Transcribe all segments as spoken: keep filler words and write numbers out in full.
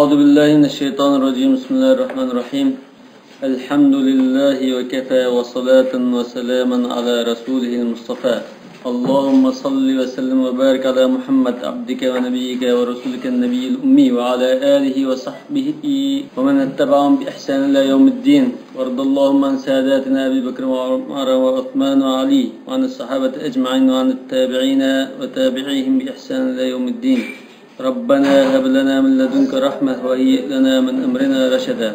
أعوذ بالله من الشيطان الرجيم. بسم الله الرحمن الرحيم. الحمد لله وكفى وصلاة وسلاما على رسوله المصطفى. اللهم صل وسلم وبارك على محمد عبدك ونبيك ورسولك النبي الأمي وعلى آله وصحبه ومن اتبعهم بإحسان إلى يوم الدين. وارض اللهم عن ساداتنا أبي بكر وعمر وعثمان وعلي وعن الصحابة أجمعين وعن التابعين وتابعيهم بإحسان إلى يوم الدين. ربنا هب لنا من لدنك رحمة وهيئ لنا من أمرنا رشدا.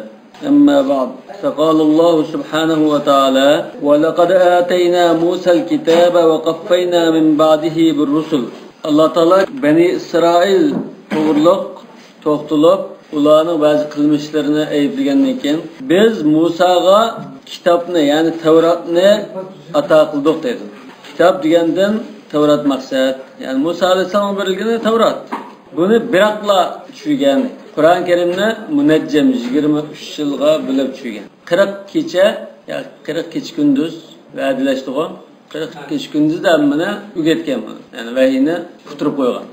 أما بعد، فقال الله سبحانه وتعالى: ولقد آتينا موسى الكتاب وقفينا من بعده بالرسل. ئاللا تائالا بەنى ئىسرائىل توغرۇلۇق توختىلىپ، ئۇلارنىڭ بەزى قىلمىشلىرىنى ئەيىبلىگەندىن كېيىن، بىز مۇساغا كىتابنى، يەنى تەۋراتنى ئاتا قىلدۇق دەيدۇ. كىتاب دېگەندىن تەۋرات مەقسەت. يەنى مۇسا ئەلەيھىسسالامغا بېرىلگىنى تەۋرات. بۇنى بىراقلا چۈشۈرگەن. قۇرئان كەرىمنى مۇنەججەم يىگىرمە ئۈچ يىلغا بۆلۈپ چۈشۈرگەن. قىرىق كېچە، يا قىرىق كېچە كۈندۈز ۋەدىلەشتىغۇ. قىرىق كېچە كۈندۈزدە ھەممىنى ئۆگەتكەن بۇ. يەنى ۋەھىينى قۇتۇرۇپ قويغان.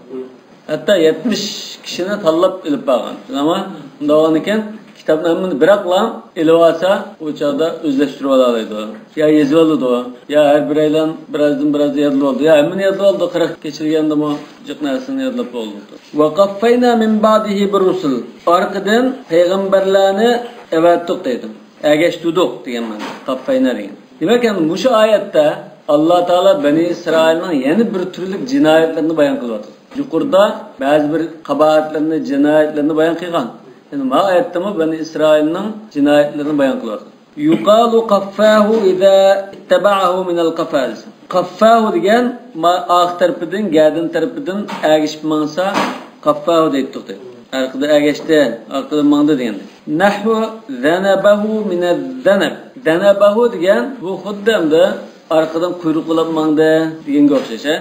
ھەتتا يەتمىش كىشىنى تاللاپ ئېلىپ بارغان. شۇنداقمۇ؟ شۇنداق بولغاندىكىن كىتابنى ھەممىنى بىراقلا ئېلىۋالسا، ئۇ چاغدا ئۆزلەشتۈرۈۋالالايدۇ. يا يېزىۋالىدۇ. يا ھەر بىرەيلەن بىرازدىن بىرازدا يادلىۋالىدۇ. يا ھەممىنى يادلىۋالىدۇ. قىرىق كېچىلىگەندىمۇ جىق نەرسىنى يادلاپ بولدى. وقفينا من بعده بالرسل. ئارقىدىن پەيغەمبەرلەرنى ئەۋەتتۇق دەيدۇ. ئەگەشتۈردۇق دېگەن مەنىدە. قەففەينا دېگەن. دېمەك، ئەمدى مۇشۇ ئايەتتە ئاللا تائالا بەنى ئىسرائىلنىڭ يەنە بىر تۈرلۈك جىنايەتلىرىنى بايان قىلىۋاتىدۇ. يۇقىرىدا بەزى بىر قاباھەتلىرىنى، جىنايەتلىرىنى بايان قىلغان. يەنى ما ئايەتتىمۇ بەنى ئىسرائىلنىڭ جىنايەتلىرىنى بايان قىلىۋاتىدۇ. يقال قفاه إذا اتبعه من القفا. قفاه دېگەن ما-، ئارقا تەرىپىدىن، گەدىن تەرىپىدىن ئەگىشىپ ماڭسا، قفاه دەيتتۇق دەيدۇ. ئارقىدىن ئەگەشتى، ئارقىدىن ماڭدى دېگەندەك. نحو ذنبه من الذنب. ذنبه دېگەن بۇ خۇددى ئەمدى ئارقىدىن قۇيرۇق بولاپ ماڭدى دېگەنگە ئوخشاش، ھە؟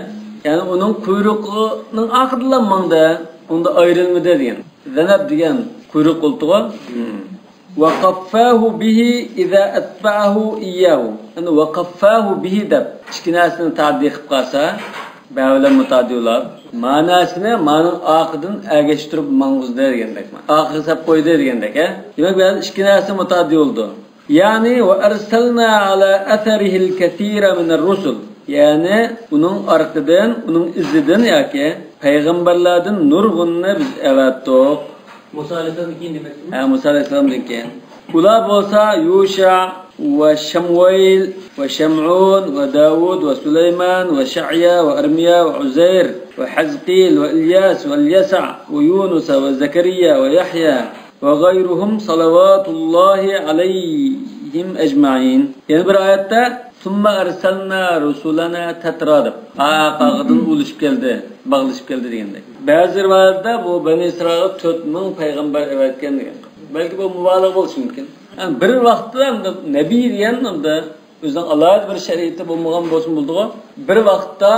يەنى ئۇنىڭ قۇيرۇقىنىڭ ئارقىدىنلا ماڭدى، ئۇندا ئايرىلمىدى دېگەن. ذنب دېگەن قۇيرۇق بولىدىغۇ. وقفاه به إذا أتبعه إياه. يەنى وقفاه به دەپ ئىككى نەرسىنى تەئەددى قىلىپ قالسا، بە بىلەن مۇتەئەددى بولۇپ، مەنىسىنى مانىڭ ئارقىدىن ئەگەشتۈرۈپ ماڭغۇزدى دېگەندەك. ئارقىغا سەپ قويدى دېگەندەك، ھە؟ دېمەك، بۇ يەردە ئىككى نەرسە مۇتەئەددى بولىدۇ. يەنى وأرسلنا على أثره الكثير من الرسل. يەنى ئۇنىڭ ئارقىدىن، ئۇنىڭ ئىزىدىن ياكى پەيغەمبەرلەردىن نۇرغۇننى بىز ئەۋەتتۇق. مۇسا ئەلەيھىسسالامدىن كېيىن دېمەكچىمۇ؟ ھە، مۇسا ئەلەيھىسسالامدىن كېيىن. ئۇلار بولسا يۇشە ۋە شەمۇئېل ۋە شەمئۇن ۋە داۋۇد ۋە سۇلەيمان ۋە شەئيا ۋە ئەرمىيا ۋە ئۇزەير ۋە ھەزقىيل ۋە ئىلياس ۋە ئەليەسەع ۋە يۇنۇسە ۋە زەكەرىيا ۋە يەھيا ۋە غەيرۇھۇم سالەۋاتۇللاھى ئەلەيھىم ئەجمەئىن. يەنە بىر ئايەتتە ثم أرسلنا رسلنا تترى دەپ، ئارقىدىن ئۇلىشىپ كەلدى، باغلىشىپ كەلدى دېگەندەك. بەزى رىۋايەتلەردە بۇ بەنى ئىسرائىلغا تۆت مىڭ پەيغەمبەر ئەۋەتكەن دېگەن. بەلكى بۇ مۇبالىغە بولۇشى مۇمكىن. يەنى بىر ۋاقىتتا ئەمدى نەبىي دېگەن ئەمدى ئۆزىنىڭ ئالاھىدە بىر شەرىئىتى بولمىغان بولسىمۇ بولىدىغۇ. بىر ۋاقىتتا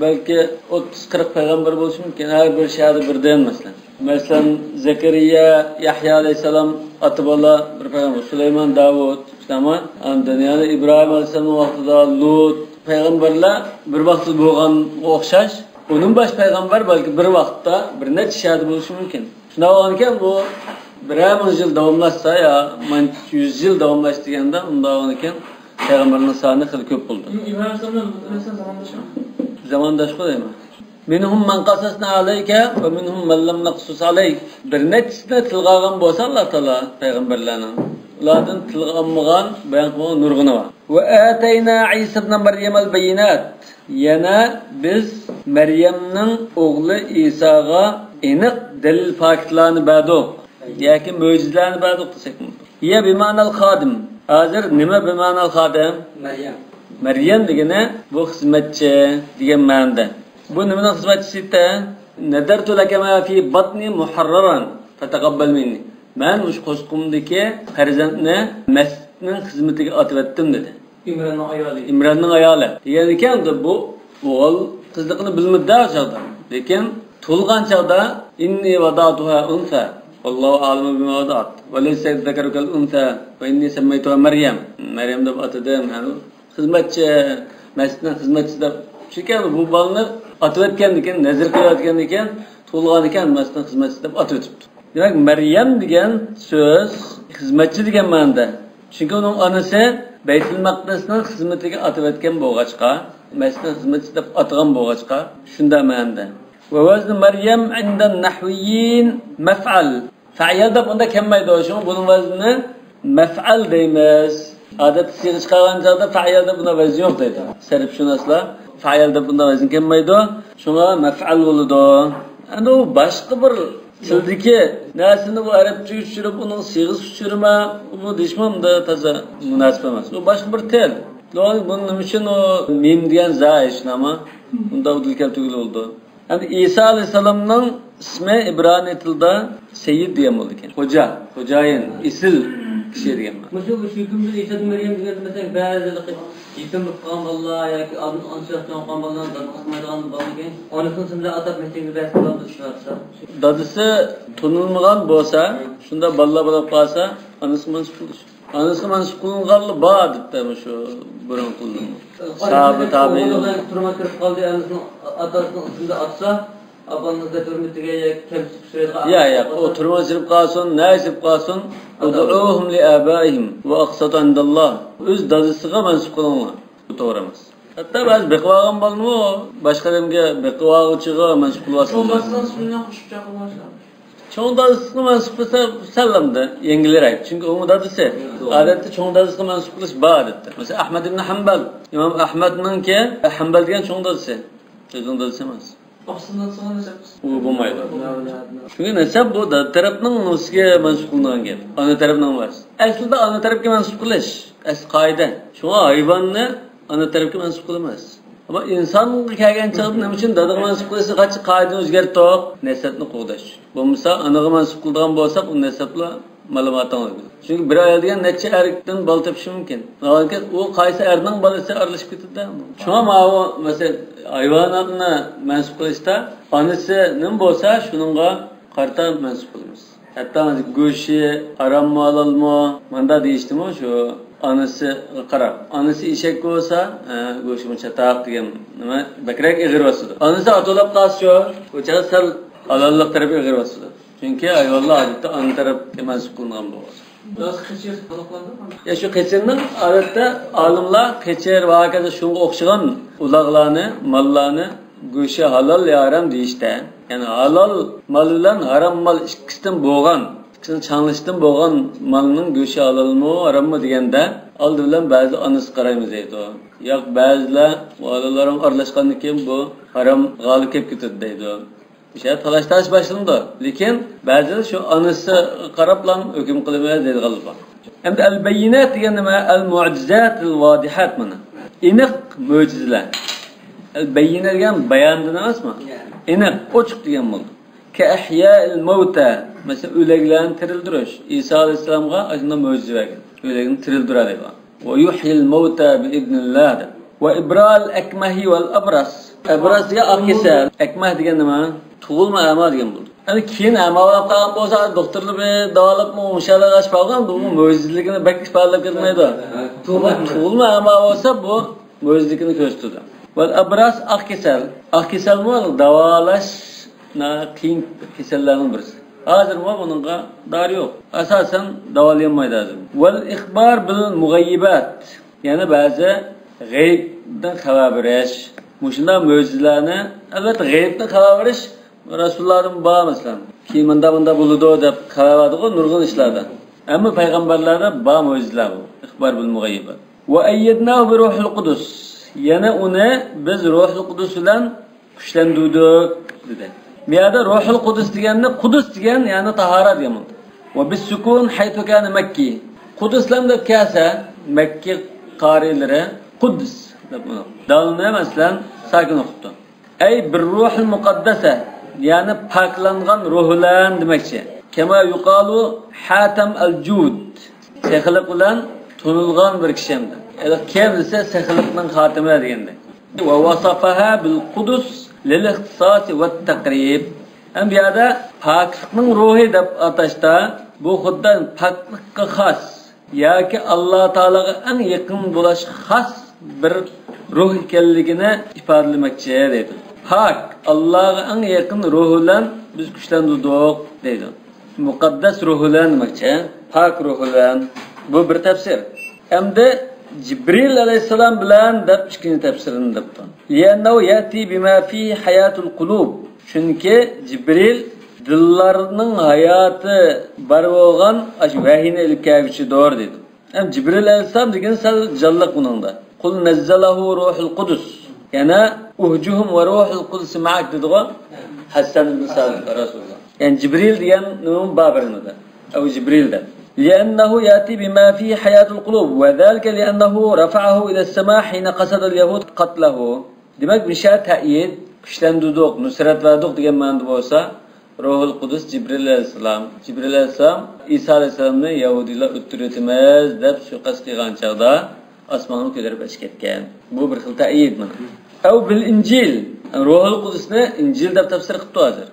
بەلكى ئوتتۇز قىرىق پەيغەمبەر بولۇشى مۇمكىن. ھەر بىر شەھەردە بىردىن، مەسىلەن. مەسىلەن، زەكەرىيا، يەھيا ئەلەيھىسسالام ئاتا-بالا بىر پەيغەمبەر، سۇلايمان، داۋۇت، ئىسلام، ئاندىن يەنە ئىبراھىم ئەلەيھىسسالامنىڭ ۋاقتىدا لۇت پەيغەمبەرلەر بىر ۋاقىتتا بولغانغا ئوخشاش. ئۇنىڭ باش پەيغەمبەر بەلكى بىر ۋاقىتتا بىر نەچچە شەھەردە بولۇشى مۇمكىن. شۇنداق بولغانىكەن، بۇ بىرەر مىڭ يىل داۋاملاشسا يا مانچە يۈز يىل داۋاملاشتى دېگەندە، ئۇنداق بولغانىكەن، پەيغەمبەرنىڭ سانى خېلى كۆپ بولدى. ئىبراھىم ئەلەيھىسسالام بىلەن زامانداشمۇ؟ زامانداشقۇ دەيمەن. مىنھۇم مەن قەسەسنا ئەلەيكە ۋە مىنھۇم مەن لەم نەقسۇس ئەلەيك. بىر نەچچىسىنى تىلغا ئالغان بولسا ئاللا تائالا پەيغەمبەرلەرنىڭ، ئۇلاردىن تىلغا ئالمىغان، بايان قىلمىغان نۇرغۇنى بار. ۋە ئاتەينا ئىسا ئىبنە مەريەمەل بەييىنات. يەنە بىز مەريەمنىڭ ئوغلى ئىساغا ئېنىق دەلىل پاكىتلارنى بەردۇق. ياكى مۆجىزىلەرنى بەردۇق دېسەك مۇمكىن. ھىيە بىمەنەل خادىم. ھازىر نېمە بىمەنەل خادىم؟ مەريەم. مەريەم دېگىنى بۇ خىزمەتچى دېگەن مەنىدە. بۇ نېمىنىڭ خىزمەتچىسى ئىدى؟ نەزەرتۇ لەكە ما فى بطنى مۇھەررەرەن فەتەقەببەل مىننى. مەن مۇشۇ قورسىقىمدىكى پەرزەنتنى مەسچىتنىڭ خىزمىتىگە ئاتىۋەتتىم دېدى. ئىمراننىڭ ئايالى. ئىمراننىڭ ئايالى. دېگەنىكەن، بۇ ئوغۇل قىزلىقىنى بىلمىدى-دە ئۇ چاغدا. لېكىن تۇغۇلغان چاغدا، «إني وضعتها أنثى والله أعلم بما وضعت وليس الذكر كالأنثى وإني سميتها مريم.» مەريەم دەپ ئاتىدىم. يەنى خىزمەتچى، مەسچىتنىڭ خىزمەتچىسى دەپ. چۈنكى بۇ بالىنى ئاتىۋەتكەندىكىن، نەزىر قىلىۋەتكەندىكىن، تۇغۇلغانىكەن مەسچىتنىڭ خىزمەتچىسى دەپ ئاتىۋېتىپتۇ. دېمەك، مەريەم دېگەن سۆز خىزمەتچى دېگەن مەنىدە. چۈنكى ئۇنىڭ ئانىسى بەيتۇل مەقدىسنىڭ خىزمىتىگە ئاتىۋەتكەن بولغاچقا، مەسچىتنىڭ خىزمەتچىسى دەپ ئاتىغان بولغاچقا، شۇنداق مەنىدە. ووزن مريم عند النحويين مفعل. فەئيل دەپ ئۇنداق كەلمەيدۇ. شۇڭا بۇنىڭ ۋەزنىنى مەفئەل دەيمىز. ئادەتتە سىيغە چىقارغان چاغدا فەئيل دەپ بۇنداق ۋەزن يوق دەيدۇ. سەرپشۇناسلار فەئيل دەپ بۇنداق ۋەزن كەلمەيدۇ. شۇڭا مەفئەل بولىدۇ. ئەمدى ئۇ باشقا بىر تىلدىكى نەرسىنى بۇ ئەرەبچىگە چۈشۈرۈپ، ئۇنىڭ سىيغىسى چۈشۈرمە، بۇ دېيىشمۇ ئۇنداق تازا مۇناسىپ ئەمەس. ئۇ باشقا بىر تىل. بۇنىڭ ئۈچۈن ئۇ مىم دېگەن زا ئىشلەما ئۇنداق ئۇدۇل كەلتۈرگىلى بولىدۇ. ئەمدى ئىسا ئەلەيھىسسالامنىڭ ئىسمى ئىبرانىي تىلدا سەييىد دېگەن بولىدىكەن. خوجا، خوجايىن، ئېسىل كىشى دېگەن مەنە. مۇشۇ، مۇشۇ كۈندە ئىسا مەريەم دېگەن، مەسىلەن، بەزى يېتىم بولۇپ قالغان بالىلار ياكى ئانىسى چوڭ قالغان بالىلار، دادىسى ئاتىمايدىغان بالىلار، ئانىسىنىڭ ئىسمى بىلەن ئاتاپ مەكتەپكە بەرسە بولامدۇ شۇ ۋاقىتتا؟ دادىسى تونۇلمىغان بولسا، شۇنداق بالىلار بولۇپ قالسا، ئانىسى مەنسۇپ قىلىش. ئانىسىغا مەنسۇپ قىلىنغانلا بار دەپتۇ مۇشۇ بۇرۇنقىلىرمۇ. ساھابە، تابىئىن. ئوغلىغا تۈرمە كىرىپ قالدى، ئانىسىنىڭ، ئاتىسىنىڭ ئىسمىدا ئاتسا، ئاپاڭىزدا ھۆرمىتىگە يا كەمسىتىپ سۈرەيدىغان. يا، يا، ئۇ تۈرمىگە چىرىپ قالسۇن، نە چىرىپ قالسۇن. ادعوهم لآبائهم هو أقسط عند الله. ئۆز دادىسىغا مەنسۇپ قىلىڭلار. بۇ توغرا ئەمەس. ھەتتا بەزى بېقىۋالغان بالىنىمۇ باشقا ئادەمگە بېقىۋالغۇچىغا مەنسۇپ قىلىۋاتىدۇ. چوڭ دادىسىغا مەنسۇپ قىلسا سەللەمدە يەڭگىلرەك. چۈنكى ئۇمۇ دادىسى. ئادەتتە چوڭ دادىسىغا مەنسۇپ قىلىش بار ئادەتتە. مەسىلەن، ئەھمەد ئىبن ھەمبەل. ئىمام ئەھمەدنىڭكى ھەمبەل دېگەن چوڭ دادىسى. ئۆزىنىڭ دادىسى ئەمەس. ئۇ بولمايدۇ. چۈنكى نەسەب بۇ دادا تەرەپنىڭ نېمىسىگە مەنسۇپ قىلىنغان گەپ. ئانا تەرەپنىڭ ئەمەس. ئەسلىدە ئانا تەرەپكە مەنسۇپ قىلىش. ئەسلى قائىدە. شۇڭا ھايۋاننى ئانا تەرەپكە مەنسۇپ قىلىمىز. ئەمما ئىنسانغا كەلگەن چاغدا نېمە ئۈچۈن دادىغا مەنسۇپ قىلىشنى قاچا قائىدىنى ئۆزگەرتتۇق؟ نەسەبنى قوغداش. بولمىسا ئانىغا مەنسۇپ قىلىدىغان بولساق، ئۇ نەسەبلا مالىماتاڭ ئۆزگىرىدۇ. چۈنكى بىر ئايال دېگەن نەچچە ئەركىدىن بالا تېپىشى مۇمكىن. ناھايىتى ئۇ قايسى ئەرنىڭ بالىسى ئارىلىشىپ كېتىدۇ. شۇڭا ماۋۇ، مەسىلەن، ھايۋاناتنى مەنسۇپ قىلىشتا ئانىسى نېمە بولسا، شۇنىڭغا قارىتا مەنسۇپ قىلىمىز. ھەتتا گۆشى ھاراممۇ، ھالالمۇ، ماندا دېيىشتىمۇ شۇ ئانىسىغا قاراپ. ئانىسى ئېشەك بولسا، ھە، گۆشىمۇ چاتاق دېگەن نېمە بەكرەك ئېغىر باسىدۇ. ئانىسى ئات بولاپ قالسىچۇ، ئۇ چاغدا سەل ھالاللىق تەرەپى ئېغىر باسىدۇ. چۈنكى ھايۋانلار ئادەتتە ئانا تەرەپكە مەنسۇپ قىلىنغان بولغان. يا، شۇ قېچىرنىڭ ئادەتتە ئالىملار قېچىر ۋە ھاكازا شۇنىڭغا ئوخشىغان ئۇلاغلارنى، ماللارنى گۆشى ھالال يا ھارام دېيىشتە، يەنى ھالال مال بىلەن ھارام مال ئىككىسىدىن بولغان، ئىككىسىنىڭ چاڭلىشىدىن بولغان مالنىڭ گۆشى ھالالمۇ، ھاراممۇ دېگەندە، ئالدى بىلەن بەزى ئانىسى قارايمىز دەيدۇ. ياق، بەزىلەر ئۇ ھالاللارغا ئارىلاشقاندىن كېيىن بۇ ھارام غالىب كېلىپ كېتىدۇ دەيدۇ. مۇشۇ يەردە تالاش-تارتىش باشلىنىدۇ. لېكىن بەزىلەر شۇ ئانىسىغا قاراپلا ھۆكۈم قىلىمىز دەيدىغانلار بار. ئەمدى ئەل-بەييىنات دېگەن نېمە؟ ئەل-مۇئجىزاتىل ۋادىھات مانا. ئېنىق مۆجىزىلەر. ئەل-بەييىنە دېگەن باياندىن ئەمەسمۇ؟ ئېنىق، ئوچۇق دېگەن بولىدۇ. كەئىھيائىل مەۋتە. مەسىلەن، ئۆلەكلەرنى تىرىلدۈرۈش. ئىسا ئەلەيھىسسالامغا ئاشۇنداق مۆجىزە بەرگەن. ئۆلەكنى تىرىلدۈرەلەيدىغان. ۋە يۇھيىل مەۋتە بىئىزنىللا دەپ. ۋە ئىبرائىل ئەكمەھى ۋەل ئەبرەس. ئەبرەس دېگەن ئاق كېسەل. ئەكمەھ دېگەن نېمە؟ تۇغۇلما ئەما دېگەن بولىدۇ. يەنى كېيىن ئەما بولۇپ قالغان بولسا، دوختۇرلار بىر داۋالاپمۇ ئوڭشالىغاچ بارغان، بۇ مۆجىزىلىكىنى بەك ئىپادىلەپ كەتمەيدۇ. تۇغۇلما، تۇغۇلما ئەما بولسا، بۇ مۆجىزىلىكىنى كۆرسىتىدۇ. ۋەل ئەبرەس، ئاق كېسەل. ئاق كېسەلمۇ داۋالاش قىيىن كېسەللەرنىڭ بىرسى. ھازىرمۇ بۇنىڭغا دارى يوق. ئاساسەن داۋالىيالمايدۇ ھازىر. ۋەل ئىخبار بىل مۇغەييىبات. يەنە بەزى غەيىبتىن خەۋەر بېرىش. مۇشۇنداق مۆجىزىلەرنى، ئەلۋەتتە، غەيىبتىن خەۋەر بېرىش رەسۇلۇللاھدىن بار، مەسىلەن. كېيىن مۇنداق، مۇنداق بولىدۇ دەپ خەۋەر بەردىغۇ نۇرغۇن ئىشلاردا. ھەممە پەيغەمبەرلەردە بار مۆجىزىلەر بۇ. ئىخبار بىل مۇغەييىبات. ۋە ئەييەدناھۇ بىروھىل قۇدۇس. يەنە ئۇنى بىز روھۇل قۇدۇس بىلەن كۈچلەندۈردۇق، دېدى. بۇ يەردە روھۇل قۇدۇس دېگەننى، قۇدۇس دېگەن، يەنى تاھارەت دېگەن بولىدۇ. ۋە بىسسۇكۇن ھەيسۇ كانە مەككى. قۇدۇسلام دەپ كەلسە، مەككە قارىيلىرى قۇدس دەپ ئۇنى. دالنى، مەسىلەن، ساكىن ئوقۇپتۇ. ئەي بىر روھىل مۇقەددەسە، يەنى پاكلانغان روھ بىلەن دېمەكچى. كەما يۇقالۇ ھاتەم ئەل جۇد. سېخىلىق بىلەن تونۇلغان بىر كىشى ئەمدى. يەنى كىم دېسە، سېخىلىقنىڭ خاتىمى دېگەندەك. ۋە ۋەسەفەھا بىل قۇدۇس لىل ئىختىساسى ۋەت تەقرىب. ھەم بۇ يەردە پاكلىقنىڭ روھى دەپ ئاتاشتا، بۇ خۇددى پاكلىققا خاس ياكى ئاللا تائالاغا ئەڭ يېقىن بولۇش خاس بىر روھ ئىكەنلىكىنى ئىپادىلىمەكچى دەيدۇ. پاك، ئاللاغا ئەڭ يېقىن روھ بىلەن بىز كۈچلەندۈردۇق دەيدۇ. مۇقەددەس روھ بىلەن دېمەكچى، پاك روھ بىلەن. بۇ بىر تەپسىر. ئەمدى جىبرىل ئەلەيھىسسالام بىلەن دەپ ئىككىنچى تەپسىرىنى دەپتۇ. لأنه يأتي بما فيه حياة القلوب. چۈنكى جىبرىل دىللارنىڭ ھاياتى بار بولغان ئاشۇ ۋەھىينى ئېلىپ كەلگۈچىدۇر دېدى. ھەم جىبرىل ئەلەيھىسسالام دېگەن سەل جانلىق بۇنىڭدا. قل نزله روح القدس. يەنە اهجهم وروح القدس معك دېدىغۇ. ھەسەن ئىبن سابىت رەسۇلۇللا. يەنى جىبرىل دېگەن نېمە بار بىرىمىزدە؟ ئەبۇ جىبرىل دەپ. لأنه يأتي بما فيه حياة القلوب، وذلك لأنه رفعه إلى السماء حين قصد اليهود قتله. دېمەك، مۇشۇ تەئيىد، كۈچلەندۈردۇق، نۇسرەت بەردۇق دېگەن مەنىدە بولسا، روھۇل قۇدۇس جىبرىل ئەلەيھىسسالام. جىبرىل ئەلەيھىسسالام ئىسا ئەلەيھىسسالامنى يەھۇدىيلار ئۆلتۈرۈۋېتىمىز دەپ سۇيىقەست قىلغان چاغدا ئاسمانغا كۆتۈرۈپ ئەچىپ كەتكەن. بۇ بىر خىل تەئيىد مانا. ئەۋ بىل ئىنجىل. روھۇل قۇدۇسنى ئىنجىل دەپ تەپسىر قىپتۇ ھازىر.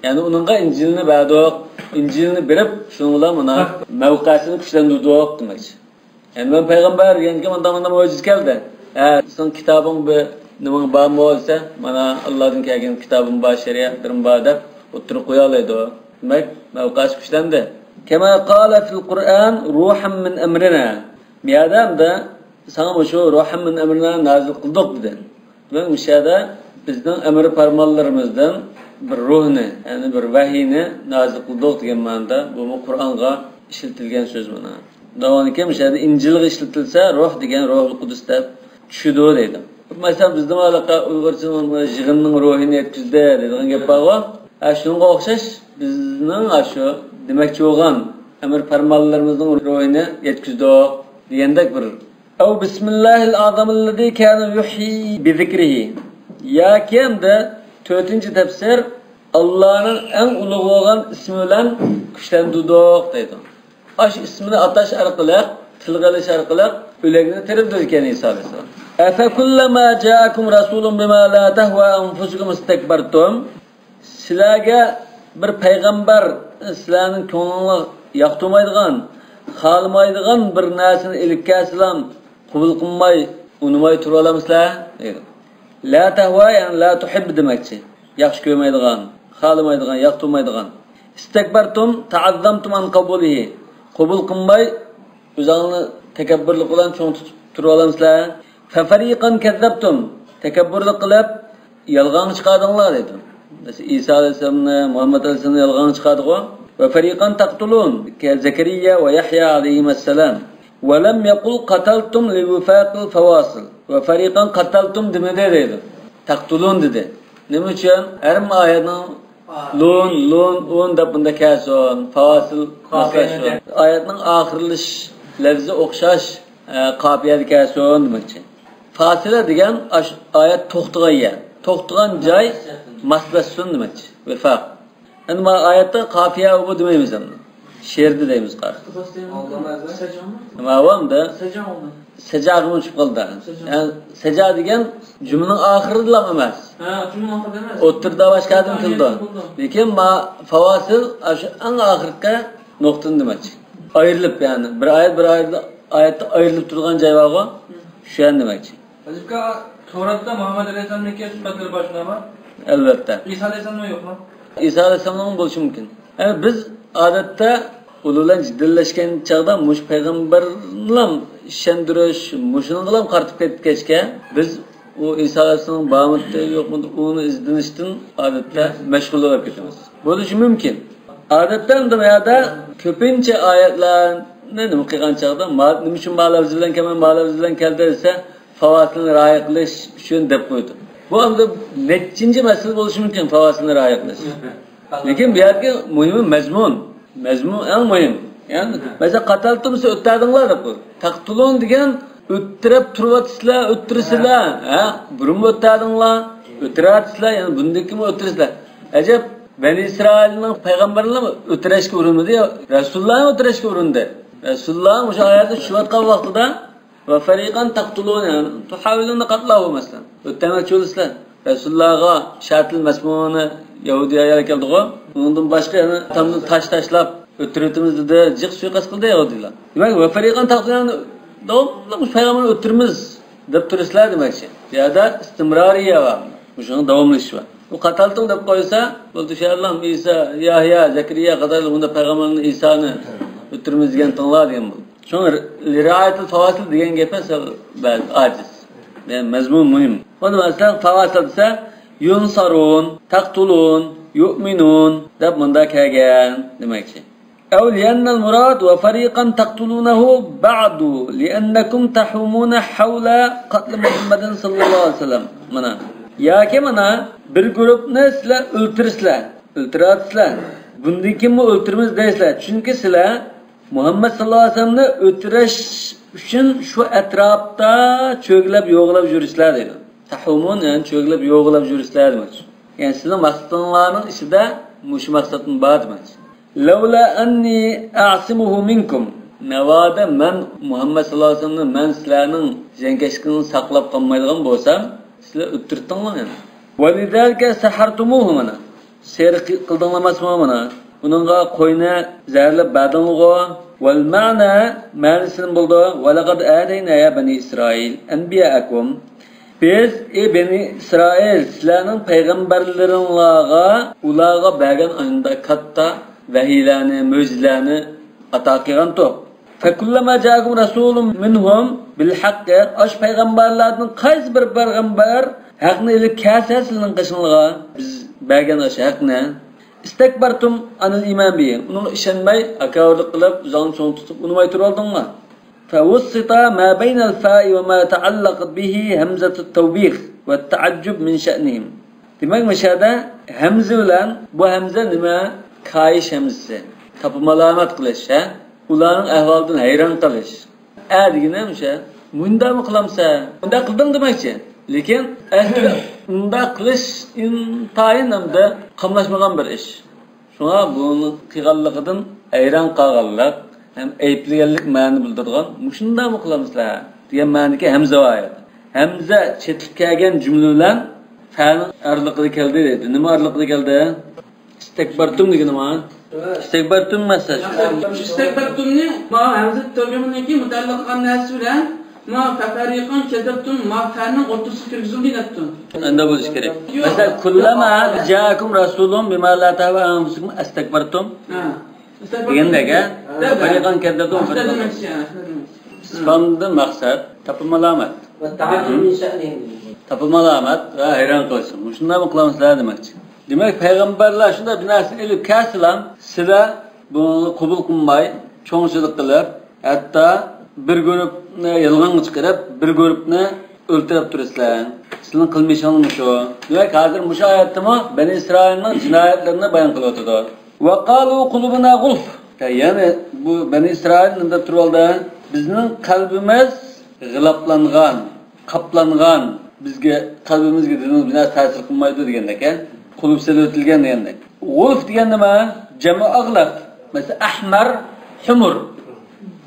يەنى ئۇنىڭغا ئىنجىلنى بەردۇق. ئىنجىلنى بېرىپ، شۇنىڭ بىلەن مانا مەۋقەسىنى كۈچلەندۈردۇق دېمەكچى. يەنى مەن پەيغەمبەر دېگەندىكىن مانداق مانداق مۆجىزە كەلدى. ھە، سېنىڭ كىتابىڭ بىر نېمىڭ بارمۇ دېسە، مانا ئاللادىن كەلگەن كىتابىم بار، شەرىئەتلىرىم بار دەپ ئوتتۇرىغا قويالايدۇ. دېمەك، مەۋقەسى كۈچلەندى. كما قال في القرآن روحا من أمرنا. بۇ يەردە ئەمدى ساڭا مۇشۇ روھا من أمرنا نازىل قىلدۇق دېدى. دېمەك، مۇشۇ يەردە بىزنىڭ ئەمر پەرمانلىرىمىزدىن بىر روھنى، يەنى بىر ۋەھىينى نازىل قىلدۇق دېگەن مەنىدە، بۇمۇ قۇرئانغا ئىشلىتىلگەن سۆز مانا. داۋامىدىكى مۇشۇ يەردە ئىنجىلغا ئىشلىتىلسە، روھ دېگەن روھۇل قۇدۇس دەپ چۈشىدۇ دەيدۇ. مەسىلەن، بىزدىمۇ ھېلىقى ئۇيغۇرچىنىڭ يىغىننىڭ روھىنى يەتكۈزدى دەيدىغان گەپ بارغۇ. ھە، شۇنىڭغا ئوخشاش بىزنىڭ ئاشۇ دېمەكچى بولغان ئەمر پەرمانلىرىمىزنىڭ روھىنى يەتكۈزدۇق دېگەندەك بىر. ئەۋ بىسمىللاھىل ئەزەمىللەزى كانە يۇھيى بىزىكرىھى. ياكى ئەمدى تۆتىنچى تەپسىر، ئاللانىڭ ئەڭ ئۇلۇغ بولغان ئىسمى بىلەن كۈچلەندۈردۇق دەيدۇ. ئاشۇ ئىسمىنى ئاتاش ئارقىلىق، تىلغا ئېلىش ئارقىلىق ئۆلۈكنى تىرىلدۈرىدىكەن ئىسا ئەلەيھىسسالام. ئەفەكۇللەما جائەكۇم رەسۇلۇن بىما لا تەھۋا ئەنفۇسۇكۇم ئىستەكبەرتۇم. سىلەرگە بىر پەيغەمبەر سىلەرنىڭ كۆڭلۈڭلار ياقتۇرمايدىغان، خالىمايدىغان بىر نەرسىنى ئېلىپ كەلسىلەم، قوبۇل قىلماي، ئۇنىماي تۇرۇۋالامسىلەر؟ دەيدۇ. لا تەھۋا، يەنى لا تۇھىب دېمەكچى. ياخشى كۆرمەيدىغان، خالىمايدىغان، ياقتۇرمايدىغان. ئىستەكبەرتۇم تەئەززەمتۇم ئەن قەبۇلىھى. قوبۇل قىلماي، ئۆزۈڭلارنى تەكەببۇرلۇق بىلەن چوڭ تۇتۇپ تۇرۇۋالامسىلەر؟ فەفەرىقەن كەززەبتۇم. تەكەببۇرلۇق قىلىپ، يالغانغا چىقاردىڭلار دەيدۇ. ئىسا ئەلەيھىسسالامنى، مۇھەممەد ئەلەيھىسسالامنى يالغانغا چىقاردىغۇ. ۋە فەرىقەن تەقتۇلۇن، كە زەكەرىييە ۋە يەھيا ئەلەيھىمەسسالام. ۋە لەم يەقۇل قەتەلتۇم لىۋىفاقىل فەۋاسىل. ۋە فەرىقەن قەتەلتۇم دېمىدى دەيدۇ. تەقتۇلۇن دېدى. نېمە ئۈچۈن؟ ھەر بىر ئايەتنىڭ لۇن، لۇن، ئۇن دەپ بۇندا كەلسۇن. فەۋاسىل ماسلاشسۇن. ئايەتنىڭ ئاخىرلىشىش لەۋزى ئوخشاش، ئە، قاپىيەدە كەلسۇن دېمەكچى. فاسىلە دېگەن ئاش-، ئايەت توختىغان يەر. توختىغان جاي ماسلاشسۇن دېمەكچى. ۋىفاق. ئەمدى مانا ئايەتتە قاپىيە بۇ دېمەيمىز ئەمدى. شېئىردا دەيمىز قارا. ماۋامدا. سەجاغىمۇ چۈشۈپ قالدى. يەنى سەجا دېگەن جۈملىنىڭ ئاخىرىدىلا ئەمەس. ھە، جۈملىنىڭ ئاخىرىدا ئەمەس. ئوتتۇرىدا باشقا ئادەم كېلىدۇ. لېكىن ما-، فاۋاسىل ئاشۇ ئەڭ ئاخىرقى نۇقتىنى دېمەكچى. ئايرىلىپ، يەنى بىر ئايەت بىر ئايەت، ئايەتتە ئايرىلىپ تۇرغان جاي بارغۇ، شۇ يەرنى دېمەكچى. ھەجىپكە توراتتا مۇھەممەد ئەلەيھىسسالامنىڭكى سۈپەتلىرى بار شۇنداقمۇ؟ ئەلۋەتتە. ئىسا ئەلەيھىسسالامنىڭ يوقمۇ؟ ئىسا ئەلەيھىسسالامنىڭ بولۇشى مۇمكىن. يەنى بىز ئادەتتە ئۇلار بىلەن جېدەللەشكەن چاغدا مۇشۇ پەيغەمبەرنىلا ئىشەندۈرۈش، مۇشۇنىڭغىلا قارىتىپ كەتكەچكە، بىز ئۇ ئىسا ئەلەيھىسسالام بارمىدى، يوقمىدى، ئۇنى ئىزدىنىشتىن ئادەتتە مەشغۇل بولۇپ كېتىمىز. بولۇشى مۇمكىن. ئادەتتە ئەمدى بۇ يەردە كۆپىنچە ئايەتلەرنى نېمە قىلغان چاغدا، ما-، نېمە ئۈچۈن ما لەۋزى بىلەن كەلمەي، ما لەۋزى بىلەن كەلدى دېسە، فاۋاسىلنى رىئايە قىلىش ئۈچۈن دەپ قويىدۇ. بۇ ئەمدى نەچچىنچى مەسىلە بولۇشى مۇمكىن، فاۋاسىلنى رىئايە قىلىش. لېكىن بۇ يەردىكى مۇھىمى مەزمۇن. مەزمۇن ئەڭ مۇھىم. يەنى، مەسىلەن، قەتەلتۇم دېسە ئۆلتۈردۈڭلار دەپ قويدى. تەقتۇلۇن دېگەن ئۆلتۈرۈپ تۇرۇۋاتىسىلەر، ئۆلتۈرىسىلەر. ھە، بۇرۇنمۇ ئۆلتۈردۈڭلار، ئۆلتۈرۈۋاتىسىلەر، يەنە بۇندىن كېيىنمۇ ئۆلتۈرىسىلەر. ئەجەب، بەنى ئىسرائىلنىڭ پەيغەمبەرلىرىنى ئۆلتۈرۈشكە ئۇرۇنمىدى، رەسۇلۇللانى ئۆلتۈرۈشكە ئۇرۇندى. رەسۇلۇللا مۇشۇ ئايەتنى چۈشۈرۈۋاتقان ۋاقتىدا ۋە فەرىقەن تەقتۇلۇن، يەنى تۇھاۋىلۇنە قەتلاھۇ مەسىلەن. ئۆلتۈرمەكچى بولىسىلەر. رەسۇلۇللاغا شاتىل مەسمۇنى يەھۇدىي ئايال كەلدىغۇ. ئۇنىڭدىن باشقا يەنە تامدىن تاش تاشلاپ ئۆلتۈرۈۋېتىمىز دېدى. جىق سۇيىقەست قىلدى يەھۇدىيلار. دېمەك، ۋە فەرىقەن تەقتۇلۇن، داۋاملىق مۇشۇ پەيغەمبەرنى ئۆلتۈرىمىز دەپ تۇرىسىلەر دېمەكچى. بۇ يەردە ئىستىمرارىيە بار. مۇشۇنىڭ داۋاملىشىشى بار. بۇ قاتالتىڭ دەپ قويسا، بولدى، شۇ ئاللاھم ئىسا، يەھيا، زەكىرىيا قاتارلىق بۇنداق پەيغەمبەرلەرنى، ئىسانى ئۆلتۈرىمىز دېگەنتىڭلار دېگەن بولدى. شۇڭا رىئايەتۇل فاۋاسىل دېگەن گەپ سەل بەزى ئاجىز. يەنى مەزمۇن مۇھىم. ئۇنى مەسىلەن، فاۋاسىل دېسە، يۇنسارۇن، تەقتۇلۇن، يۇئمىنۇن دەپ مۇندا كەلگەن دېمەكچى. أو لأن المراد وفريقا تقتلونه بعد لأنكم تحومون حول قتل محمد صلى الله عليه وسلم. مانا. ياكى مانا بىر گۇرۇپنى سىلەر ئۆلتۈرىسىلەر، ئۆلتۈرۈۋاتىسىلەر. بۇندىن كېيىنمۇ ئۆلتۈرىمىز دەيسىلەر. چۈنكى سىلەر مۇھەممەد ساللاللاھۇ ئەلەيھى ۋەسەللەمنى ئۆلتۈرۈش ئۈچۈن شۇ ئەتراپتا چۆگىلەپ، يوغىلاپ يۈرىسىلەر دەيدۇ. تەھۇمۇن، يەنى چۆگىلەپ، يوغىلاپ يۈرىسىلەر دېمەكچى. يەنى سىزنىڭ مەقسىتىڭلارنىڭ ئىچىدە مۇشۇ مەقسەتمۇ بار دېمەكچى. لولا أني أعصمه منكم. ناۋادا مەن مۇھەممەد ساللاللاھۇ ئەلەيھى ۋەسەللەمنى، مەن سىلەرنىڭ زىيانكەشلىكىڭىزنى ساقلاپ قالمايدىغان بولسام، سىلەر ئۆلتۈرۈپتىڭلار يەنە. ولذلك سحرتموه مانا. سېھىر قىلدىڭلار ئەمەسمۇ مانا؟ ئۇنىڭغا قوينى زەھەرلەپ بەردىڭلىغۇ. والمعنى، مەنىسى نېمە بولىدۇ؟ ولقد آتينا يا بني إسرائيل أنبياءكم. بىز، ئى بەنى ئىسرائىل، سىلەرنىڭ پەيغەمبەرلىرىڭلارغا، ئۇلارغا بەرگەن ئانداق كاتتا ۋەھىيلەرنى، مۆجىزىلەرنى ئاتا قىلغانتۇق. فكلما جاءكم رسول منهم بالحق، ئاشۇ پەيغەمبەرلەردىن قايسى بىر پەيغەمبەر ھەقنى ئېلىپ كەلسە سىلىنىڭ قېشىڭلارغا، بىز بەرگەن ئاشۇ ھەقنى، استكبرتم عن الإيمان به، ئۇنىڭغا ئىشەنمەي، ھاكاۋۇرلۇق قىلىپ، ئۆزۈڭنى چوڭ تۇتۇپ، ئۇنىماي تۇرۇۋالدىڭلار. فوسط ما بين الفاء وما تعلق به همزة التوبيخ والتعجب من شأنهم. دېمەك، مۇشۇ يەردە ھەمزە بىلەن، بۇ ھەمزە نېمە؟ كايىش ھەمزىسى. تاپىمالامەت قىلىش، ھە؟ ئۇلارنىڭ ئەھۋالىدىن ھەيران قېلىش. ئە دېگىنى مۇشۇ. مۇنداقمۇ قىلامسەن؟ مۇنداق قىلدىڭ دېمەكچى. لېكىن ئەسلى ئۇنداق قىلىش ئىنتايىن ھەمدە قاملاشمىغان بىر ئىش. شۇڭا بۇنى قىلغانلىقىدىن ھەيران قالغانلىق ھەم ئەيىبلىگەنلىك مەنىنى بىلدۈرىدىغان، مۇشۇنداقمۇ قىلامسىلەر دېگەن مەنىدىكى ھەمزە بار ئىدى. ھەمزە چېتىپ كەلگەن جۈملە بىلەن فەنىڭ ئارىلىقىدا كەلدى دەيدۇ. نېمە ئارىلىقىدا كەلدى؟ ئىستەكبەرتۇم دېگىنى ما؟ ئىستەكبەرتۇم ئەمەس. ئىستەكبەرتۇمنى ما ھەمزە تەۋبىمىنىڭكى مۇتەئەللىق قىلغان نەرسىسى بىلەن ما فەفەرىقەن كەزەبتۇم، ما فەنىڭ ئوتتۇرىسىغا كىرگۈزۈلدى دەپتۇ. ئەندە بولۇشى كېرەك. يوق. مەسىلەن، كۇللەما جاءكم رسول بما لا تهوى أنفسكم استكبرتم ھە. دېگەندەك، ھە؟ ھە. فەفەرىقەن كەزەبتۇم، شۇنداق دېمەكچى، ھە، شۇنداق دېمەكچى. ئىستىفھامدىن مەقسەت تاپىمالامەت. والتعجب من شأنهم. تاپىمالامەت ۋە ھەيران قېلىش. مۇشۇنداقمۇ قىلامسىلەر دېمەكچى. دېمەك، پەيغەمبەرلەر شۇنداق بىر نەرسىنى ئېلىپ كەلسىلا، سىلەر بۇنى قوبۇل قىلماي، چوڭچىلىق قىلىپ، ھەتتا بىر گۇرۇپنى يالغانغا چىقىرىپ، بىر گۇرۇپنى ئۆلتۈرۈپ تۇرىسىلەر. سىلەرنىڭ قىلمىشىڭىز مۇشۇ. دېمەك، ھازىر مۇشۇ ئايەتتىمۇ بەنى ئىسرائىلنىڭ جىنايەتلىرىنى بايان قىلىۋاتىدۇ. وقالوا قلوبنا غلف. يەنى بۇ بەنى ئىسرائىل نېمە دەپ تۇرۇۋالدى؟ بىزنىڭ قەلبىمىز غىلاپلانغان، قاپلانغان، بىزگە، قەلبىمىزگە دىنىمىز بىر نەرسە تەسىر قىلمايدۇ دېگەندەك، ھە؟ قۇلۇپ سېلىۋېتىلگەن دېگەندەك. غۇلف دېگەن نېمە؟ جەمئۇ ئەغلەف. مەسىلەن، ئەھمەر، ھۇمۇر.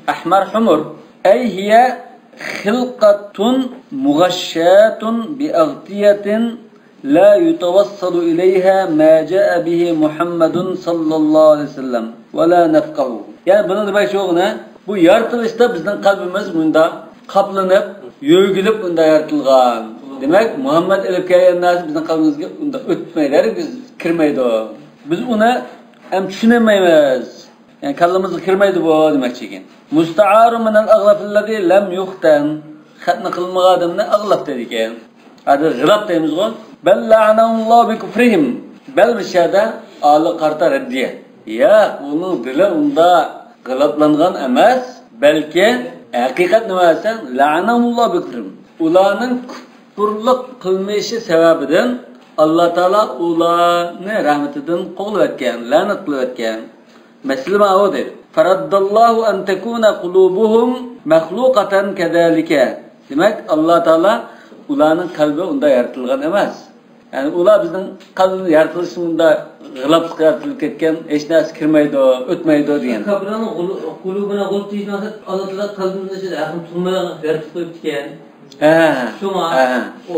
ئەھمەر، ھۇمۇر. أي هي خلقة مغشاة بأغطية لا يتوصل إليها ما جاء به محمد صلى الله عليه وسلم ولا نفقهه. يەنى بۇنىڭ دېمەكچى بولغىنى، بۇ يارىتىلىشتا بىزنىڭ قەلبىمىز مۇنداق قاپلىنىپ، يۆگىلىپ ئۇنداق يارىتىلغان. دېمەك، مۇھەممەد ئېلىپ كەلگەن نەرسە بىزنىڭ قەلبىمىزگە ئۇنداق ئۆتمەيدۇ، ھەرگىز كىرمەيدۇ. بىز ئۇنى ھەم چۈشىنەلمەيمىز. يەنى كاللىمىزغا كىرمەيدۇ بۇ دېمەكچى ئىكەن. مۇستەئارۇن مىنەل ئەغلافىللەتى لەم يۇختەن. خەتنە قىلمىغان ئادەمنى ئەغلاف دەيدىكەن. ھازىر غىلاپ دەيمىزغۇ. بەل لەئەنەھۇمۇللاھۇ بىكۇفرىھىم. بەل مۇشۇ يەردە ئالىغا قارىتا رەددىيە. ياق، ئۇنىڭ دىلى ئۇنداق غىلاپلانغان ئەمەس، بەلكى ھەقىقەت نېمە دېسەڭ، لەئەنەھۇمۇللاھۇ بىكۇفرىھىم. ئۇلارنىڭ كۇپۇرلۇق قىلمىشى سەۋەبىدىن ئاللا تائالا ئۇلارنى رەھمىتىدىن قوغلىۋەتكەن، لەنەت قىلىۋەتكەن. مەسىلە ماۋۇ دەيدۇ. فەرەددەللاھۇ ئەن تەكۇنە قۇلۇبۇھۇم مەخلۇقەتەن كەزالىكە. دېمەك، ئاللا تائالا ئۇلارنىڭ قەلبى ئۇنداق يارىتىلغان ئەمەس. يەنى ئۇلار بىزنىڭ قەلبىمىز يارىتىلىشى مۇنداق غىلاپلىق يارىتىلىپ كەتكەن، ھېچ نەرسە كىرمەيدۇ، ئۆتمەيدۇ دېگەن. كاپىرلارنىڭ غۇلۇ-، قۇلۇبىنا غۇلف دېيىش مەقسەت، ئاللا تائالا قەلبىمىزنىڭ ئىچىدە ھەقنى تۇغماي يارىتىپ قويۇپتىكەن. ھە. شۇڭا ھە. ئۇ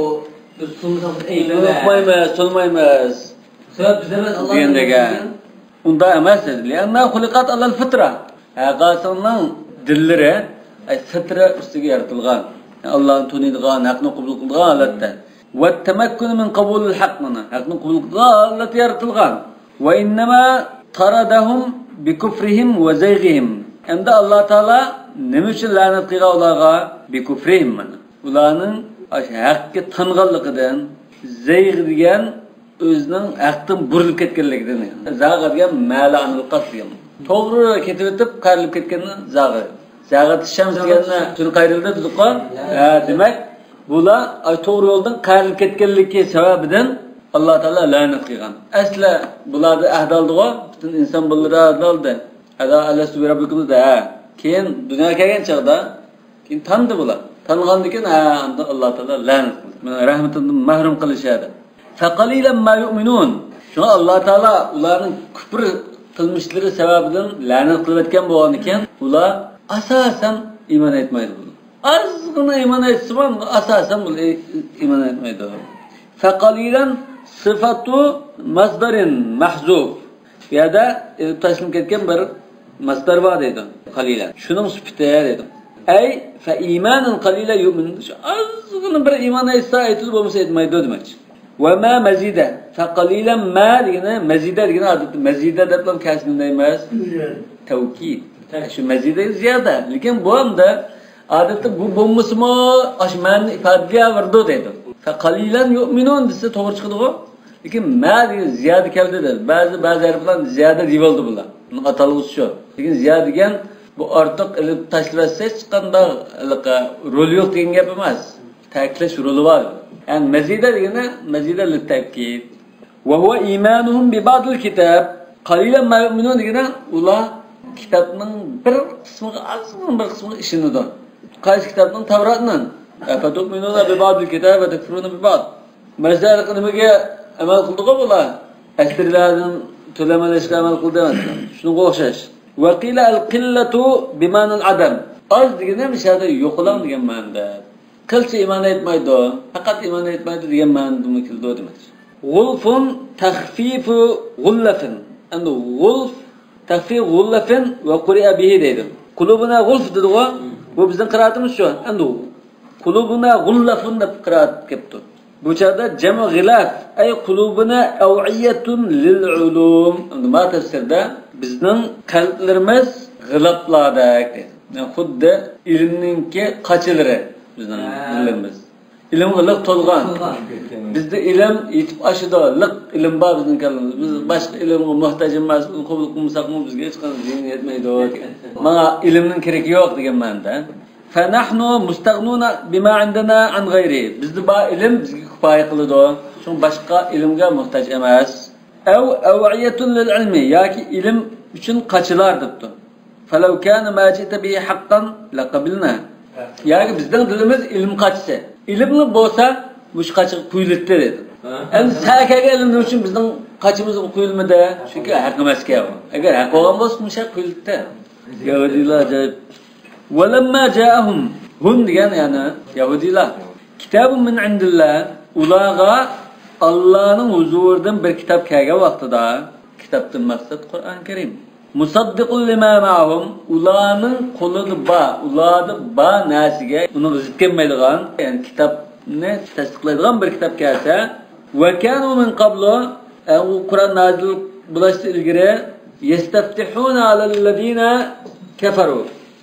بىز تۇغمىساق بىز ئەيىبلەنمەيمىز، تۇغمايمىز. سەۋەب بىز ئەمەس، ئاللا دېگەندەك. ئۇنداق ئەمەس دېدى. لىئەننەھا خۇلىقەت ئەلەل فىترە. ھەرقايسىنىڭ دىللىرى، ئەي، فىترە ئۈستىگە يارىتىلغان. ئاللانى تونۇيدىغان، ھەقنى قوبۇل قىلىدىغان ھالەتتە. والتمكن من قبول الحق، مانا، ھەقنى قوبۇل قىلىدىغان ھالەت يارىتىلغان. وإنما طردهم بكفرهم وزيغهم. ئەمدى ئاللا تائالا نېمە ئۈچۈن لەنەت قىلغان ئۇلارغا؟ بكفرهم، مانا. ئۇلارنىڭ ئاشۇ ھەققە تانغانلىقىدىن، زەيغ دېگەن ئۆزىنىڭ ھەقتىن بۇرۇلۇپ كەتكەنلىكىدىن، زاغا دېگەن مەلە ئانىل قەست دېگەن. توغرا كېتىۋېتىپ قايرىلىپ كەتكەننى زاغا. زاغەت شەمس دېگەننى شۇنى قايرىلدى دېدۇققۇ. ھە، دېمەك، بۇلار ئاي توغرا يولدىن قايرىلىپ كەتكەنلىكى سەۋەبىدىن ئاللا تائالا لەنەت قىلغان. ئەسلى بۇلاردا ئەھدى ئالدىغۇ، پۈتۈن ئىنسان بالىلىرى ئەھدى ئالدى. ئەلا ئەلەستۇ بىرەببىكۇم دېدى، ھە. كېيىن دۇنياغا كەلگەن چاغدا، كېيىن تاندى بۇلار. تانغاندىن كېيىن، ھە، ئاندىن ئاللا تائالا لەنەت قىلدى. مانا رەھمىتىدىن مەھرۇم قىلىش ھەدە. فقليلا ما يؤمنون. شۇڭا ئاللا تائالا ئۇلارنىڭ كۇپر قىلمىشلىرى سەۋەبىدىن لەنەت قىلىۋەتكەن بولغاندىكىن، ئۇلار ئاساسەن ئىمان ئېيتمايدۇ. ئازغىنا ئىمان ئېيتسىمۇ، ئاساسەن بۇ ئى-، ئىمان ئېيتمايدۇ. فقليلا صفة مصدر محذوف. بۇ يەردە ئېلىپ تاشلىنىپ كەتكەن بىر مەسدەر بار دەيدۇ. قليلا. شۇنىڭ سۈپىتى دەيدۇ. ئەي فإيمانا قليلا يؤمنون. شۇ ئازغىنا بىر ئىمان ئېيتسا ئېيتىدۇ، بولمىسا ئېيتمايدۇ دېمەكچى. وما مزيدا. فقليلا ما دېگىنى، مەزىدە دېگىنى ئادەتتە مەزىدە دەپلا كەسىنى دەيمىز. زىيادە. تەۋكىد. شۇ مەزىدە زىيادە. لېكىن بۇ ئەمدى ئادەتتە بۇ بولمىسىمۇ ئاشۇ مەنىنى ئىپادىلىيەۋېرىدۇ دەيدۇ. فقليلا يؤمنون دېسە توغرا چىقىدىغۇ. لېكىن ما دېگەن زىيادە كەلدى دەيدۇ. بەزى، بەزى ھەرپلەرنى زىيادە دېيىۋالدى بۇلار. بۇنىڭ ئاتالغۇسى شۇ. لېكىن زىيادە دېگەن بۇ ئارتۇق ئېلىپ تاشلىۋەتسە ھېچقانداق ھېلىقى رولى يوق دېگەن گەپ ئەمەس. تەكىتلەش رولى بار. يەنى مەزىدە دېگىنى مەزىدە لىتتەكىد. وهو إيمانهم ببعض الكتاب قليلا ما يؤمنون دېگىنى ئۇلار كىتابنىڭ بىر قىسمىغا، ئازغىنە بىر قىسمىغا ئىشىنىدۇ. قايسى كىتابنىڭ؟ تەۋراتنىڭ. أفتؤمنون ببعض الكتاب وتكفرون ببعض. مەسىلەن، نېمىگە ئەمەل قىلدىغۇ بۇلار؟ ئەسلىلەردىن تۆلەمەلەشكە ئەمەل قىلدى، مەسىلەن. شۇنىڭغا ئوخشاش. وقيل القلة بمعنى العدم. ئاز دېگىنى مۇشۇ يەردە يوقىلاڭ دېگەن مەنىدە. قىلچە ئىمان ئېيتمايدۇ، پەقەت ئىمان ئېيتمايدۇ دېگەن مەنىدىمۇ كېلىدۇ دېمەكچى. غلف تخفيف غلة. ئەمدى غۇلف تەخفىف غۇللەفىن ۋە قۇرىئە بىھى دەيدۇ. قۇلۇبۇنا غۇلف دېدىغۇ، بۇ بىزنىڭ قىرائىتىمىز شۇ. ئەمدى قۇلۇبۇنا غۇللەفۇن دەپ قىرائەت كەپتۇ. بۇ چاغدا جەمئۇ غىلاف، ئەي قۇلۇبۇنا ئەۋئىيەتۇن لىل ئۇلۇم. ئەمدى ما تەپسىردە بىزنىڭ قەلبلىرىمىز غىلاپلاردەك دەيدۇ. يەنى خۇددى ئىلىمنىڭكى قاچىلىرى بىزنىڭ ھە. دىللىرىمىز. ئىلىمغا لىق تولغان. تولغان. بىزدە ئىلىم يېتىپ ئاشىدۇ، لىق ئىلىم بار بىزنىڭ كاللىمىزدا. بىز باشقا ئىلىمغا موھتاج ئەمەس، ئۇنى قوبۇل قىلمىساقمۇ بىزگە ھېچقانداق زىيىنى يەتمەيدۇ. ماڭا ئىلىمنىڭ كېرىكى يوق دېگەن مەنىدە. فنحن مستغنون بما عندنا عن غيره. بىزدە بار ئىلىم بىزگە كۇپايە قىلىدۇ. شۇڭا باشقا ئىلىمگە موھتاج ئەمەس. ئەو ئەۋئىيەتۇن لىل ئىلمى، ياكى ئىلىم ئۈچۈن قاچىلار دەپتۇ. فلو كان ما جئت به حقا لقبلنا. ياكى بىزنىڭ دىلىمىز ئىلىم قاچىسى. ئىلىملا بولسا مۇشۇ قاچىغا قويۇلاتتى دېدى. ھە. ئەمدى سەن كەلگەن ئىلىم نېمە ئۈچۈن بىزنىڭ قاچىمىزغا قويۇلمىدى؟ چۈنكى ھەق ئەمەسكەن ئۇ. ئەگەر ھەق بولغان بولسا مۇشۇ يەرگە قويۇلاتتى. يەھۇدىيلار ئاجايىپ. ولما جاءهم، ھۇم دېگەن يەنى يەھۇدىيلار. كتاب من عند الله، ئۇلارغا ئاللانىڭ ھۇزۇرىدىن بىر كىتاب كەلگەن ۋاقتىدا، كىتابتىن مەقسەت قۇرئان كەرىم. مۇسەددىقۇن لىما مەئەھۇم، ئۇلارنىڭ قولىدا بار، ئۇلاردا بار نەرسىگە ئۇنىڭغا زىت كەلمەيدىغان، يەنى كىتابنى تەستىقلايدىغان بىر كىتاب كەلسە، ۋەكانۇ مىن قەبلۇ، ئە، ئۇ قۇرئان نازىل بولۇشتىن ئىلگىرى، يەستەفتىھۇنە ئەلەللەزىنە كەفەرۇ،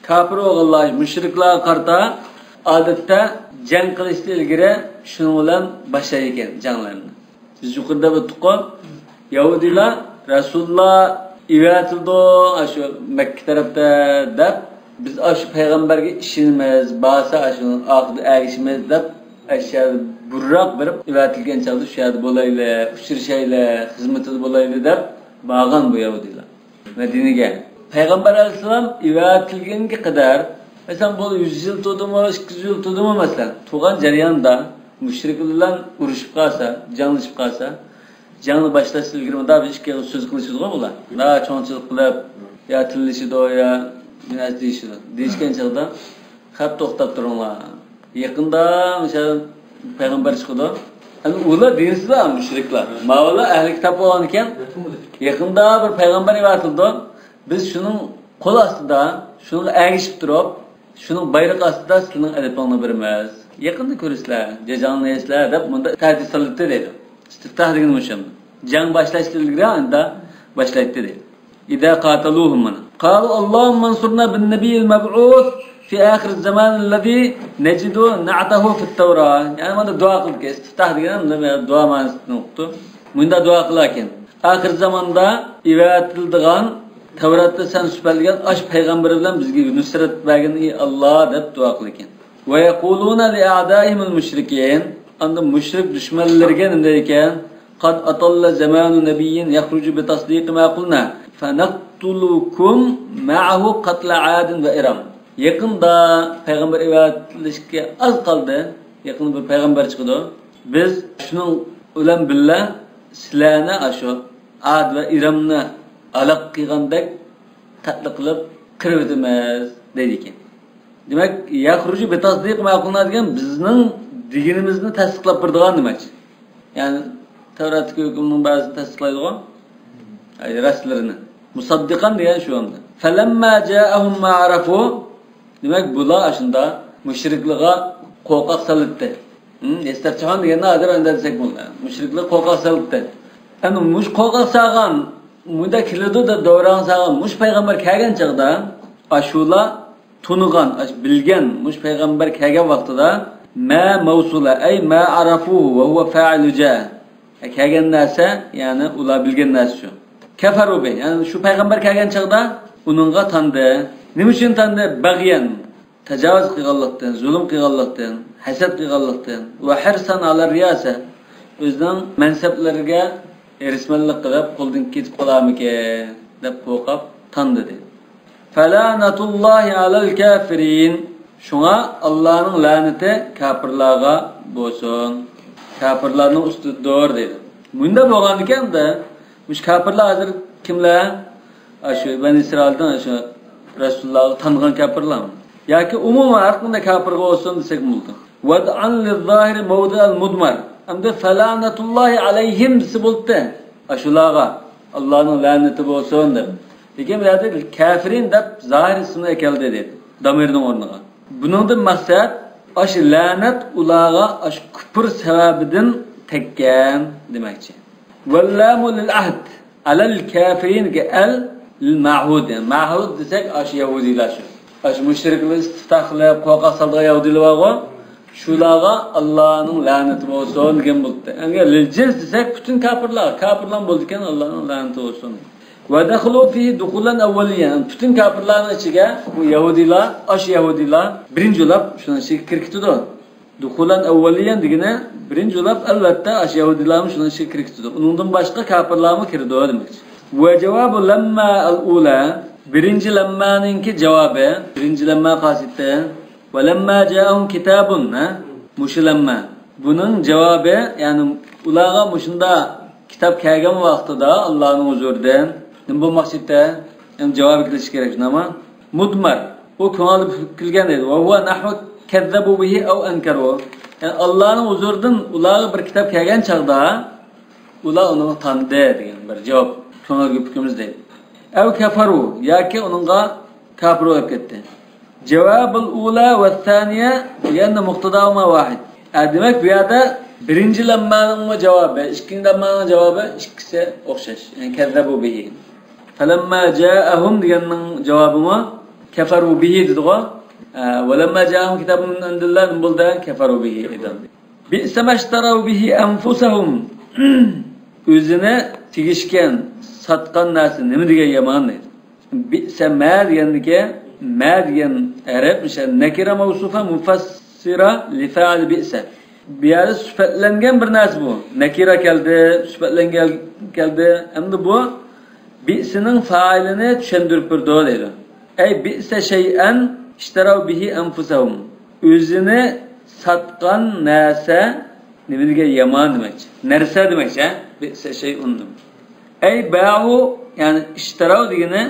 كاپىر بولغانلار، مۇشرىكلارغا قارىتا ئادەتتە جەڭ قىلىشتىن ئىلگىرى شۇنىڭ بىلەن باشلايدىكەن جەڭلەرنى. بىز يۇقىرىدا ئۆتتۇققۇ، يەھۇدىيلار رەسۇلۇللا ئەۋەتىلىدۇ ئاشۇ مەككە تەرەپتە دەپ، بىز ئاشۇ پەيغەمبەرگە ئىشىنىمىز، بارسا ئاشۇنىڭ ئارقىدا ئەگىشىمىز دەپ، ئاشۇ يەردە بۇرراق بېرىپ ئەۋەتىلگەن چاغدا شۇ يەردە بولايلى، ئۇچرىشايلى، خىزمىتىدە بولايلى دەپ بارغان بۇ يەھۇدىيلار مەدىنىگە. پەيغەمبەر ئەلەيھىسسالام ئەۋەتىلگەنگە قەدەر، مەسىلەن، بۇ يۈز يىل تۇردىمۇ، ئىككى يۈز يىل تۇردىمۇ، مەسىلەن، تۇرغان جەرياندا مۇشرىكلار بىلەن ئۇرۇشۇپ قالسا، جەڭلىشىپ قالسا، جەڭنى باشلاشتىن ئىلگىرى مۇنداق بىر ئىككى ئېغىز سۆز قىلىشىدىغۇ بۇلار. مۇنداق چوڭچىلىق قىلىپ، يا تىللىشىدۇ، يا نېمە دېيىشىدۇ. دېيىشكەن چاغدا، خەپ توختاپ تۇرۇڭلار. يېقىندا مىسال پەيغەمبەر چىقىدۇ. ئەمدى ئۇلار دىنسىزلار، مۇشرىكلار. ماۋۇلار ئەھلى كىتاب بولغانىكەن. يېقىندا بىر پەيغەمبەر ئەۋەتىلىدۇ. بىز شۇنىڭ قول ئاستىدا، شۇنىڭغا ئەگىشىپ تۇرۇپ، شۇنىڭ بايرىقى ئاستىدا سىلىنىڭ ئەدىپىڭلارنى بېرىمىز. يېقىندا كۆرىسىلەر، جاجاڭلىنايسىلەر دەپ مۇنداق تەھدىت سالاتتى دەيدۇ. ئىستىفتاھ دېگىنى مۇشۇ. جەڭ باشلاشتىن ئىلگىرى ئاندا باشلايتتى دەيدۇ. إذا قاتلوهم مانا. قالوا اللهم انصرنا بالنبي المبعوث في آخر الزمان الذي نجد نعته في التوراة. يەنى مانا دۇئا قىلدىكەن. ئىستىفتاھ دېگەن دۇئا مەنىسىنى ئۇقتۇ. مۇنداق دۇئا قىلاركەن. ئاخىر زاماندا ئەۋەتىلىدىغان تەۋراتتا سەن سۈپەتلىگەن ئاش پەيغەمبىرى بىلەن بىزگە نۇسرەت بەرگىن، ئى ئاللا، دەپ دۇئا قىلىدىكەن. ويقولون لأعدائهم المشركين. ئاندىن مۇشرىك دۈشمەنلىرىگە نېمە دەيدىكەن؟ قد أطل زمان نبي يخرج بتصديق ما قلنا فنقتلكم معه قتل عاد وإرم. يېقىندا پەيغەمبەر ئەۋەتىلىشكە ئاز قالدى. يېقىندا بىر پەيغەمبەر چىقىدۇ. بىز شۇنىڭ بىلەن بىللە سىلەرنى ئاشۇ ئاد ۋە ئىرەمنى ھالاك قىلغاندەك قەتل قىلىپ قىرىۋېتىمىز دەيدىكەن. دېمەك، يخرج بتصديق ما قلنا دېگەن بىزنىڭ دېگىنىمىزنى تەستىقلاپ بېرىدىغان دېمەكچى. يەنى تەۋراتتىكى ھۆكۈمنىڭ بەزىسىنى تەستىقلايدىغۇ. ئەي، راستلىرىنى. مۇسەددىقەن دېگەن شۇ ئەمدى. فلما جاءهم ما عرفوا. دېمەك، بۇلار ئاشۇندا مۇشرىكلارغا قورقاق سالىتتى. ھىم، يەستەفتىھۇن دېگەندە ھازىر ئەندە دېسەك بولدى. مۇشرىكلار قورقاق سالىتتى. ئەمدى مۇشۇ قورقاق سالغان، مۇندا كېلىدۇ دەپ دوران سالغان مۇشۇ پەيغەمبەر كەلگەن چاغدا ئاشۇلار تونۇغان، ئاش-، بىلگەن، مۇشۇ پەيغەمبەر كەلگەن ۋاقتىدا، ما مەۋسۇلە، ئەي ما ئارەفۇھۇ ۋە ھۇۋە فائىلۇ جاء. كەلگەن نەرسە، يەنى ئۇلار بىلگەن نەرسە شۇ. كەفەرۇ بى، يەنى شۇ پەيغەمبەر كەلگەن چاغدا ئۇنىڭغا تاندى. نېمە ئۈچۈن تاندى؟ بەغيەن، تاجاۋۇز قىلغانلىقتىن، زۇلۇم قىلغانلىقتىن، ھەسەت قىلغانلىقتىن، ۋە ھىرسەن ئالا رىياسە، ئۆزىنىڭ مەنسەپلىرىگە ھېرىسمەنلىك قىلىپ، قولدىن كېتىپ قالارمىكىن دەپ قورقۇپ تاندى دېدى. فلعنة الله على الكافرين. شۇڭا ئاللانىڭ لەنىتى كاپىرلارغا بولسۇن. كاپىرلارنىڭ ئۈستىدىدۇر دەيدۇ. مۇنداق بولغاندىكىن دە، مۇشۇ كاپىرلار ھازىر كىملەر؟ ئاشۇ بەنى ئىسرائىلدىن ئاشۇ رەسۇللارغا تانغان كاپىرلارمۇ؟ ياكى ئومۇمەن ھەر قانداق كاپىرغا بولسۇن دېسەك بولىدۇ. وضعا للظاهر موضع المضمر. ئەمدى فلعنة الله عليهم دېسە بولدى. ئاشۇلارغا ئاللانىڭ لەنىتى بولسۇن دەپ. لېكىن بۇ يەردە كافىرىن دەپ زاھىر ئىسىمنى ئەكەلدى دەيدۇ، دامىرنىڭ ئورنىغا. بۇنىڭدىن مەقسەت، ئاشۇ لەنەت ئۇلارغا ئاشۇ كۇپۇر سەۋەبىدىن تەگكەن دېمەكچى. واللام للعهد على الكافرين دېگەن ئەل لىلمەئھۇد، يەنى مەئھۇد دېسەك، ئاشۇ يەھۇدىيلار شۇ. ئاشۇ مۇشرىكلار ئىستىفتاھ قىلىپ، قورقاق سالىدىغان يەھۇدىيلار بارغۇ، شۇلارغا ئاللانىڭ لەنىتى بولسۇن دېگەن بولدى. ئەگەر لىلجىنس دېسەك، پۈتۈن كاپىرلار، كاپىرلار بولىدىكەن، ئاللانىڭ لەنىتى بولسۇن. ودخلوا فيه دخولا أوليا، پۈتۈن كاپىرلارنىڭ ئىچىگە بۇ يەھۇدىيلار، ئاشۇ يەھۇدىيلار بىرىنچى بولاپ شۇنىڭ ئىچىگە كىرىپ كېتىدۇ. دخولا أوليا دېگىنى بىرىنچى بولاپ، ئەلۋەتتە، ئاشۇ يەھۇدىيلارمۇ شۇنىڭ ئىچىگە كىرىپ كېتىدۇ. ئۇنىڭدىن باشقا كاپىرلارمۇ كىرىدۇ دېمەكچى. وجواب لما الأولى، بىرىنچى لەممانىڭكى جاۋابى، بىرىنچى لەمما خاسىيىتى. ولما جاءهم كتاب، ھە؟ مۇشۇ لەمما. بۇنىڭ جاۋابى، يەنى ئۇلارغا مۇشۇنداق كىتاب كەلگەن ۋاقتىدا ئاللانىڭ ھۇزۇرىدىن نېمە بولماقچى ئىدى؟ يەنى جاۋابى كېلىشى كېرەك، شۇنداقمۇ؟ مۇدمەر. ئۇ كۆڭۈل كۈلگەن ئىدى. وهو نحو كذبوا به أو أنكروا. يەنى ئاللانىڭ ھۇزۇرىدىن ئۇلارغا بىر كىتاب كەلگەن چاغدا ئۇلار ئۇنىڭغا تاندى دېگەن بىر جاۋاب. كۆڭۈل كۈلكىمىز دەيدۇ. أو كفروا، ياكى ئۇنىڭغا كاپىر بولۇپ كەتتى. جواب الأولى والثانية لأن مقتضاهما واحد. ئە، دېمەك، بۇ يەردە بىرىنچى لەممانىڭمۇ جاۋابى، ئىككىنچى لەممانىڭ جاۋابى ئىككىسى ئوخشاش. يەنى كذبوا به. فلما جاءهم دېگەننىڭ جاۋابىمۇ كفروا به دېدىغۇ. ئە، ولما جاءهم كتاب من عند الله نېمە بولدى؟ كفروا به ئىدى. بئس ما اشتروا به أنفسهم. ئۆزىنى تېگىشكەن، ساتقان نەرسە نېمە دېگەن يامان دەيدۇ. بئس ما دېگەندىكى، ما دېگەن ھەرپ، مىسال، نەكىرە مەۋسۇفە مۇفەسسىرە لىفەئىل بئس. بۇ يەردە سۈپەتلەنگەن بىر نەرسە بۇ. نەكىرە كەلدى، سۈپەتلەنگەن كەلدى. ئەمدى بۇ بئسنىڭ فائىلىنى چۈشەندۈرۈپ بېرىدۇ دەيدۇ. ئەي بئس شەيئەن ئىشتەرەۋ بىھى ئەنفۇسەھۇم. ئۆزىنى ساتقان نەرسە، نېمە دېگەن يامان دېمەكچى. نەرسە دېمەكچى، ھە؟ بئس شەيئۇن. ئەي باھۇ، يەنى ئىشتەرەۋ دېگىنى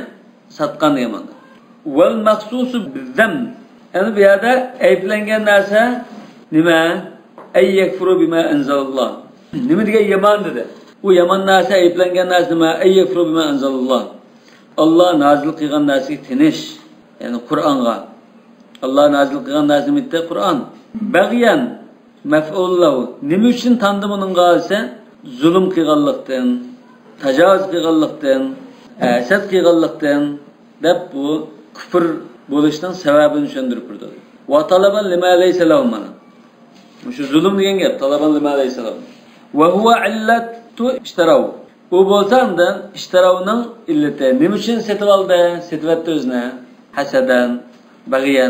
ساتقان دېگەن مەنىدە. ۋەل مەخسۇسۇ بىززەم. يەنى بۇ يەردە ئەيىبلەنگەن نەرسە نېمە؟ ئەي يەكفۇرۇ بىما ئەنزەلاللا. نېمە دېگەن يامان دېدى. ئۇ يامان نەرسە، ئەيىبلەنگەن نەرسە نېمە؟ ئەي يەكفۇرۇ بىما ئەنزەلاللا. ئاللا نازىل قىلغان نەرسىگە تىنىش. يەنى قۇرئانغا. ئاللا نازىل قىلغان نەرسە نېمە دېدى؟ قۇرئان. بغيا مفعول له. نېمە ئۈچۈن تاندى بۇنىڭغا دېسە، زۇلۇم قىلغانلىقتىن، تاجاۋۇز قىلغانلىقتىن، ھەسەت قىلغانلىقتىن دەپ بۇ كۇپۇر بولۇشنىڭ سەۋەبىنى چۈشەندۈرۈپ بېرىدۇ. وطلبا لما ليس له، مانا. مۇشۇ زۇلۇم دېگەن گەپ، طلبا لما ليس له. وهو علة اشتروا. ئۇ بولسا ئاندىن اشتروونىڭ ئىللىتى. نېمە ئۈچۈن سېتىۋالدى؟ سېتىۋەتتى ئۆزىنى. حسدا، بغيا.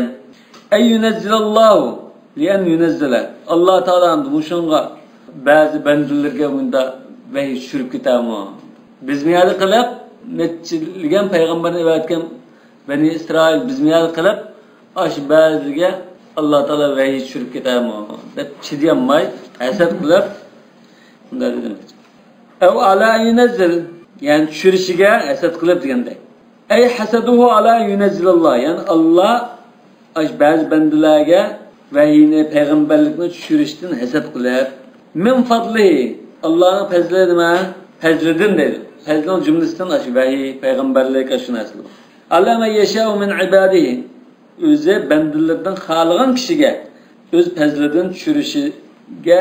أن ينزل الله، لأن ينزل. ئاللا تائالا ئەمدى مۇشۇنىڭغا بەزى بەندىلىرىگە مۇنداق ۋەھىي چۈشۈرۈپ كېتەرمۇ؟ بىزمۇ يەردە قىلىپ، نەچچىلىگەن پەيغەمبەرنى ئەۋەتكەن بەنى ئىسرائىل بىزمۇ يەردە قىلىپ، ئاشۇ بەزىگە ئاللا تائالا ۋەھىي چۈشۈرۈپ كېتەرمۇ دەپ چىدىيالماي، ھەسەت قىلىپ، مۇنداق دېدىم. أو على أن ينزل، يەنى چۈشۈرۈشىگە ھەسەت قىلىپ دېگەندەك. أي حسده على أن ينزل الله، يەنى ئاللا ئاش بەزى بەندىلەرگە ۋەھىينى، پەيغەمبەرلىكنى چۈشۈرۈشتىن ھەسەت قىلىپ، من فضله، ئاللانىڭ پەزلى نېمە؟ پەزلىدىن دەيدۇ. پەزلىنىڭ جۈملىسىدىن ئاشۇ ۋەھىي، پەيغەمبەرلىك، ئاشۇ نەرسىلەر. على من يشاء من عباده، ئۆزى بەندىلىرىدىن خالىغان كىشىگە ئۆز پەزلىدىن چۈشۈرۈشىگە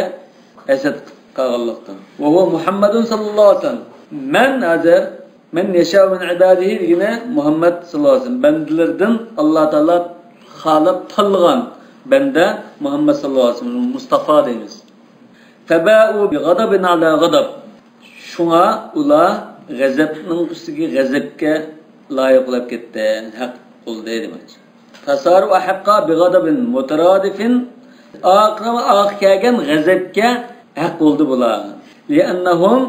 ھەسەت قىلغانلىقتىن. وهو محمد صلى الله عليه وسلم. من ھازىر، من يشاء من عباده دېگىنى مۇھەممەد ساللاللاھۇ ئەلەيھى ۋەسەللەم. بەندىلىرىدىن ئاللا تائالا خالاپ تاللىغان بەندە مۇھەممەد ساللاللاھۇ ئەلەيھى ۋەسەللەم، مۇستافا دەيمىز. فباءوا بغضب على غضب. شۇڭا ئۇلار غەزەپنىڭ ئۈستىگە غەزەپكە لايىق بولۇپ كەتتى، ھەق بولدى دېمەكچى. فصاروا أحق بغضب مترادف، ئارقىمۇ ئارقا كەلگەن غەزەپكە ھەق بولدى بۇلار. لأنهم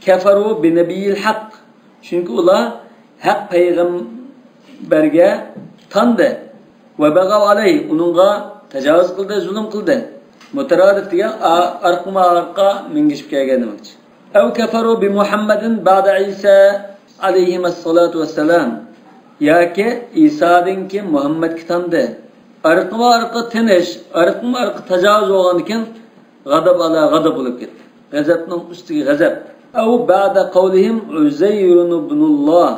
كفروا بنبي الحق. چۈنكى ئۇلار ھەق پەيغەمبەرگە تاندى. وبغوا عليه، ئۇنىڭغا تاجاۋۇز قىلدى، زۇلۇم قىلدى. مۇتەرادىف دېگەن ئا-، ئارقىمۇ ئارقا مىڭىشىپ كەلگەن دېمەكچى. أو كفروا بمحمد بعد عيسى عليهما الصلاة والسلام. ياكى ئىسادىن كېيىن مۇھەممەدكە تاندى. ئارقىمۇ ئارقا تىنىش، ئارقىمۇ ئارقا تاجاۋۇز بولغاندىن كېيىن غەزەپ ئالا غەزەپ بولۇپ كەتتى. غەزەپنىڭ ئۈستىگە غەزەپ. أو بعد قولهم عزير ابن الله.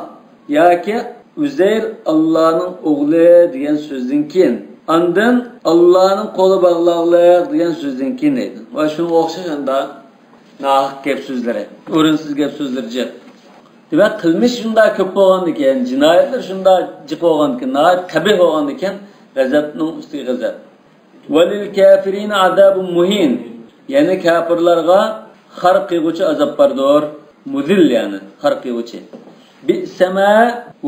ياكى ئۈزەير ئاللانىڭ ئوغلى دېگەن سۆزدىن كېيىن. ئاندىن ئاللانىڭ قولى باغلاقلىق دېگەن سۆزدىن كېيىن دەيدۇ. ۋە شۇنىڭغا ئوخشاش ئەمدى ناھەق گەپ سۆزلىرى، ئورۇنسىز گەپ سۆزلىرى جىق. دېمەك، قىلمىش شۇنداق كۆپ بولغاندىكىن، جىنايەتلەر شۇنداق جىق بولغاندىكىن، ناھايىتى قەبىھ بولغاندىكىن، غەزەپنىڭ ئۈستىگە غەزەپ. وللكافرين عذاب مهين. يەنى كاپىرلارغا خار قىلغۇچى ئازاب باردۇر. مۇزىل يەنى خار قىلغۇچى. بئسما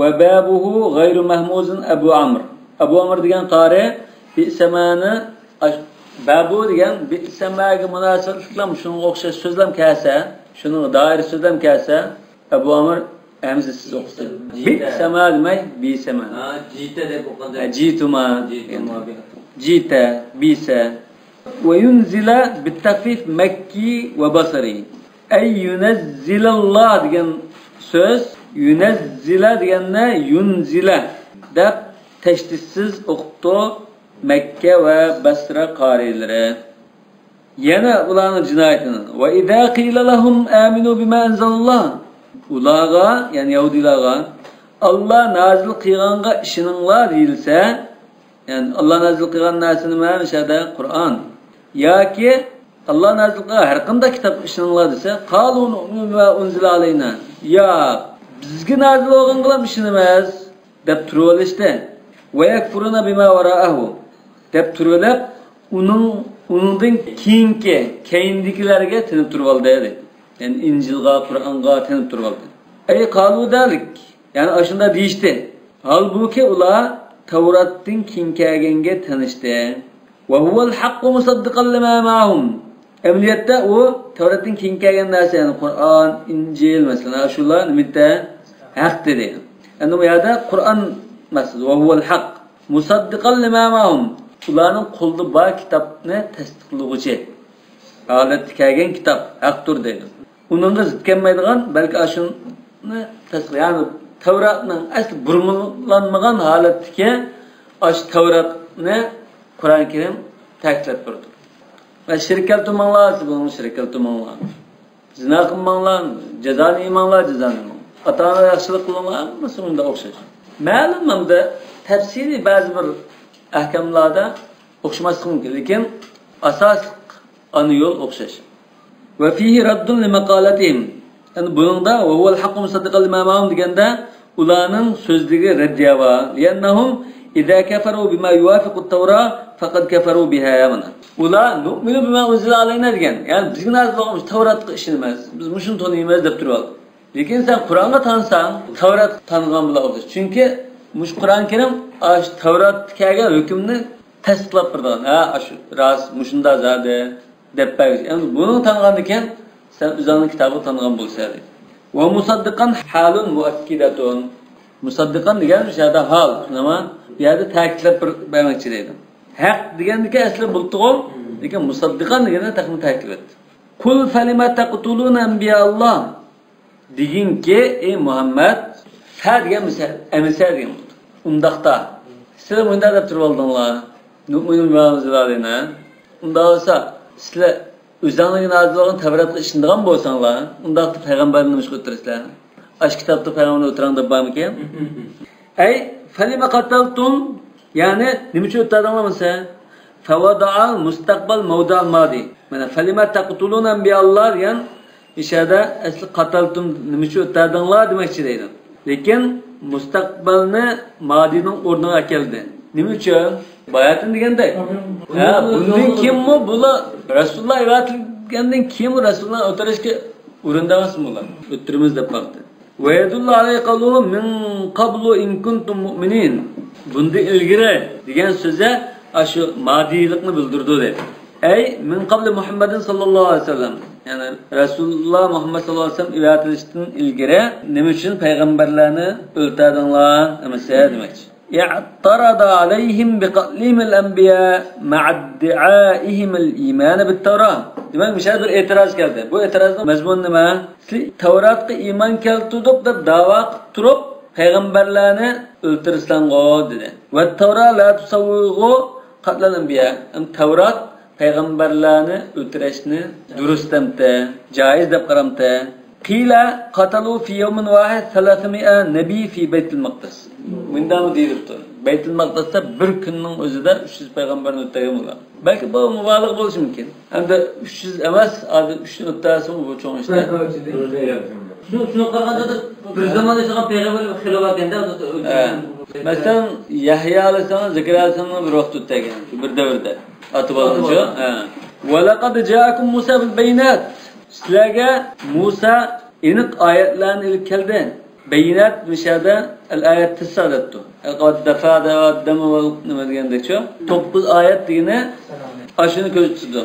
وبابه غير مهموز أبو عمرو. ئەبۇ ئامىر دېگەن قارى بئسمانى، ئاش-، بابۇ دېگەن بئسماگە مۇناسىۋەتلىكلا شۇنىڭغا ئوخشاش سۆزلەم كەلسە، شۇنىڭ دائىرە سۆزلەم كەلسە، ئەبۇ ئامىر ھەمزىسىز ئوقۇسى. جىتە. بئسما دېمەي، بىسما. ھا، جىتە دەپ ئوقۇدى. ھە، جىتۇما. جىتۇما. جىتە، بىسە. وينزل بالتخفيف مكي وبصري. أي ينزل الله دېگەن سۆز، يۇنەززىلە دېگەننى يۇنزىلە دەپ تەشدىدسىز ئوقۇپتۇ مەككە ۋە بەسرە قارىيلىرى. يەنە ئۇلارنىڭ جىنايىتىنى. وإذا قيل لهم آمنوا بما أنزل الله. ئۇلارغا، يەنى يەھۇدىيلارغا، ئاللا نازىل قىلغانغا ئىشىنىڭلار دېيىلسە، يەنى ئاللا نازىل قىلغان نەرسە نېمە؟ مۇشۇ يەردە قۇرئان. ياكى ئاللا نازىل قىلغان ھەر قانداق كىتابقا ئىشىنىڭلار دېسە، قالوا نؤمن بما أنزل علينا. ياق، بىزگە نازىل بولغانغىلا ئىشىنىمىز. دەپ تۇرۇۋېلىشتى. ويكفرون بما وراءه دەپ تۇرۇۋېلىپ، ئۇنىڭ، ئۇنىڭدىن كېيىنكى، كەينىدىكىلەرگە تىنىپ تۇرۇۋالدى، دەيدۇ. يەنى ئىنجىلغا، قۇرئانغا تىنىپ تۇرۇۋالدى. أي قالوا ذلك، يەنى ئاشۇنداق دېيىشتى. ھالبۇكى، ئۇلار تەۋراتتىن كېيىن كەلگەنگە تىنىشتى. وهو الحق مصدقا لما معهم. ئەمەلىيەتتە ئۇ تەۋراتتىن كېيىن كەلگەن نەرسە، يەنى قۇرئان، ئىنجىل، مەسىلەن، شۇلار نېمىدە؟ ھەق دېدى. ئەمدى بۇ يەردە قۇرئان مەقسەت، وهو الحق مصدقا لما معهم. ئۇلارنىڭ قولىدا بار كىتابنى تەستىقلىغۇچى ھالەتتە كەلگەن كىتاب ھەقتۇر دەيدۇ. ئۇنىڭغا زىت كەلمەيدىغان، بەلكى ئاشۇنى تەستىق-، يەنى تەۋراتنىڭ ئەسلى بۇرمىلانمىغان ھالەتتىكى ئاشۇ تەۋراتنى قۇرئان كەرىم تەكىتلەپ تۇرىدۇ. ۋە شېرىك كەلتۈرمەڭلار، سىز بۇنىڭغا شېرىك كەلتۈرمەڭلار. زىنا قىلماڭلار، جازانى يېمەڭلار، جازانى يېمەڭلار. ئاتا-ئانىغا ياخشىلىق قىلىڭلار، ھەممىسى ئۇندا ئوخشاش. مەلۇم ئەمدى تەپسىلىي بەزى بىر ئەھكاملاردا ئوخشىماسلىقى مۇمكىن، لېكىن ئاساسلىق ئانا يول ئوخشاش. وفيه رد لمقالتهم. يەنى بۇنىڭدا وهو الحق مصدقا لما معهم دېگەندە، ئۇلارنىڭ سۆزلىرىگە رەددىيە بار. لأنهم إذا كفروا بما يوافق التوراة فقد كفروا بها. مانا، ئۇلار نؤمن بما أنزل علينا دېگەن، يەنى بىزگە نازىل بولغان تەۋراتقا ئىشىنىمىز، بىز مۇشۇنى تونۇيمىز دەپ تۇرۇۋالدى. لېكىن سەن قۇرئانغا تانساڭ، تەۋراتقا تانغان بىلەن ئوخشاش. چۈنكى مۇشۇ قۇرئان كەرىم ئاشۇ تەۋراتتا كەلگەن ھۆكۈمنى تەستىقلاپ بېرىدىغان، ھە، ئاشۇ راست، مۇشۇنداق زادى دەپ بەرگۈچى. ئەمدى بۇنى تانغاندىن كېيىن سەن ئۆزۈڭنىڭ كىتابىغا تانغان بولىسەن دەيدۇ. ومصدقا حال مؤكدة. مۇسەددىقەن دېگەن مۇشۇ يەردە ھال، نېمە؟ بۇ يەردە تەكىتلەپ بىر بەرمەكچى دەيدۇ. ھەق دېگەندىكى ئەسلى بولۇپتىغۇ، لېكىن مۇسەددىقەن دېگەندە تېخىمۇ تەكىتلەپ ئۆتتى. قل فلم تقتلون أنبياء الله. دېگىنكى، ئەي مۇھەممەد، فە دېگەن مىسە-، ئەمىسە دېگەن بولىدۇ. ئۇنداقتا، سىلەر مۇنداق دەپ تۇرۇۋالدىڭلار. نؤمن بما أنزل علينا. ئۇنداق بولسا، سىلەر ئۆزۈڭلارغا نازىل بولغان تەۋراتقا ئىشىنىدىغان بولساڭلار، ئۇنداقتا پەيغەمبەرنى نېمىشقا ئۆلتۈرىسىلەر؟ ئاشۇ كىتابتا پەيغەمبەرنى ئۆلتۈرۈڭ دەپ بارمىكەن؟ ئەي، فلم قتلتم، يەنى نېمە ئۈچۈن ئۆلتۈردۈڭلار مۇسا؟ فوضع المستقبل موضع الماضي. مانا، فلم تقتلون أنبياء الله دېگەن ئىشارىدە ئەسلى قتلتم نېمە ئۈچۈن ئۆلتۈردۈڭلار دېمەكچى دەيدۇ. لېكىن مۇستەقبەلنى مادىنىڭ ئورنىغا ئەكەلدى. نېمە ئۈچۈن؟ باياتىن دېگەندەك. ھە، بۇندىن كېيىنمۇ بۇلار رەسۇلۇللا ئەۋەتىلگەندىن كېيىنمۇ رەسۇلۇللا ئۆلتۈرۈشكە ئۇرۇندى ئەمەسمۇ بۇلار؟ ئۆلتۈرىمىز دەپ باقتى. ويدل عليه قوله من قبل إن كنتم مؤمنين. بۇندىن ئىلگىرى دېگەن سۆزى ئاشۇ مادىيلىقنى بىلدۈرىدۇ دەيدۇ. ئەي، من قبل محمد صلى الله عليه وسلم. يەنى رەسۇلۇللا مۇھەممەد ساللاللاھۇ ئەلەيھى ۋەسەللەم ئەۋەتىلىشتىن ئىلگىرى نېمە ئۈچۈن پەيغەمبەرلەرنى ئۆلتۈردۈڭلار ئەمىسە دېمەكچى. اعترض عليهم بقتلهم الأنبياء مع ادعائهم الإيمان بالتوراة. دېمەك، مۇشۇ يەردە بىر ئېتىراز كەلدى. بۇ ئېتىرازنىڭ مەزمۇنى نېمە؟ سىلەر تەۋراتقا ئىمان كەلتۈردۇق دەپ داۋا قىلىپ تۇرۇپ، پەيغەمبەرلەرنى ئۆلتۈرىسەنغۇ دېدى. والتوراة لا تسوغ قتل الأنبياء. تەۋرات پەيغەمبەرلەرنى ئۆلتۈرۈشنى دۇرۇس دەمتى، جائىز دەپ قارامتى. قيل قتلوا في يوم واحد ثلاثمائة نبي في بيت المقدس. مۇنداقمۇ دېيىلىپتۇ. بەيتۇل مەقدىستە بىر كۈننىڭ ئۆزىدە ئۈچ يۈز پەيغەمبەرنى ئۆلتۈرگەن بۇلار. بەلكى بۇ مۇبالىغە بولۇشى مۇمكىن. ئەمدى ئۈچ يۈز ئەمەس، ھازىر ئۈچ يۈز ئۆلتۈرسىمۇ بۇ چوڭ ئىشتا. شۇ، شۇنى قارىغاندا بىر زامان ياشىغان پەيغەمبەر خېلى باركەن-دە. ھە. مەسىلەن، يەھيا ئەلەيھىسسالام، زەكەرىيا ئەلەيھىسسالام بىر ۋاقىت ئۆتتەگەن، بىر دەۋردە. ئاتا بالىنچۇ؟ ھە. ولقد جاءكم موسى بالبينات. سىلەرگە مۇسا ئېنىق ئايەتلەرنى ئېلىپ كەلدى. بەينات مۇشەدە ئەل ئايەت تىسسا دەپتۇ. قەد دەفە دەۋە دەمە ۋەل نېمە دېگەندەكچۇ؟ توققۇز ئايەت دېگىنى ئاشۇنى كۆرسىتىدۇ.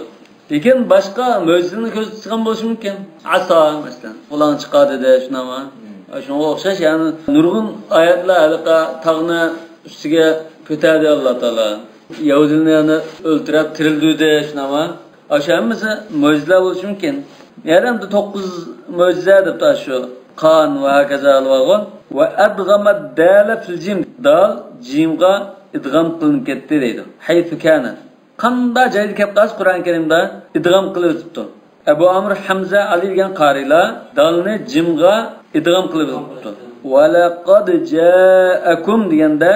لېكىن باشقا مۆجىزىنى كۆرسىتىدىغان بولۇشى مۇمكىن. ئاسا، مەسىلەن، قۇلاڭ چىقار دېدى، شۇنداقمۇ؟ شۇنىڭغا ئوخشاش، يەنى نۇرغۇن ئايەتلەر ھېلىقى تاغنى ئۈستىگە كۆتەردى ئاللا تائالا. يەھۇدىيلارنى يەنە ئۆلتۈرۈپ تىرىلدۈردى، شۇنداقمۇ؟ ئاشۇ ھەممىسى مۆجىزىلەر بولۇشى مۇمكىن. يەنە ئەمدى توققۇز مۆجىزە دەپتۇ ئاشۇ. قان ۋە ھاكازا ئالىۋالغان. وأدغم الدال في الجيم. دال جىمغا ئىدغام قىلىنىپ كەتتى دەيدۇ. حيث كان. قانداق جايدا كەپ قالسا قۇرئان كەرىمدە ئىدغام قىلىۋېتىپتۇ. ئەبۇ ئامىر، ھەمزە، ئالى دېگەن قارىيلار دالنى جىمغا ئىدغام قىلىۋېتىپتۇ. ولقد جاءكم دېگەندە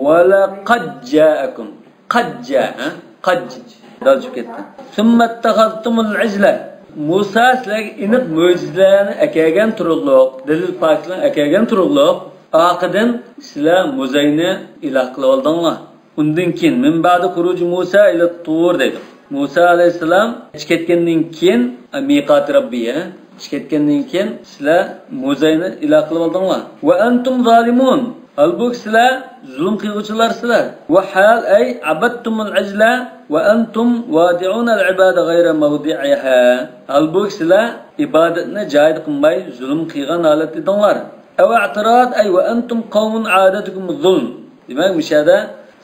ولقد جاءكم. قەججە، ھە؟ قەج. دال چۈشۈپ كەتتى. ثم اتخذتم العجل. مۇسا سىلەرگە ئېنىق مۆجىزىلەرنى ئەكەلگەن تۇرۇقلۇق، دەلىل پاكىتلارنى ئەكەلگەن تۇرۇقلۇق، ئارقىدىن سىلەر مۇزەينى ئىلاھ قىلىۋالدىڭلار. ئۇندىن كېيىن، من بعد خروج موسى إلى الطور دەيدۇ. مۇسا ئەلەيھىسسالام چىقىپ كەتكەندىن كېيىن، مىقات رەببى، چىقىپ كەتكەندىن كېيىن سىلەر مۇزەينى ئىلاھ قىلىۋالدىڭلار. وأنتم ظالمون. ھالبۇكى سىلەر زۇلۇم قىلغۇچىلارسىلەر. وحال أي عبدتم العجل وأنتم واضعون العبادة غير موضعها. ھالبۇكى سىلەر ئىبادەتنى جايىدا قىلماي زۇلۇم قىلغان ھالەتتە ئىدىڭلار. أو اعتراض أي وأنتم قوم عادتكم الظلم. دېمەك، مۇشۇ يەردە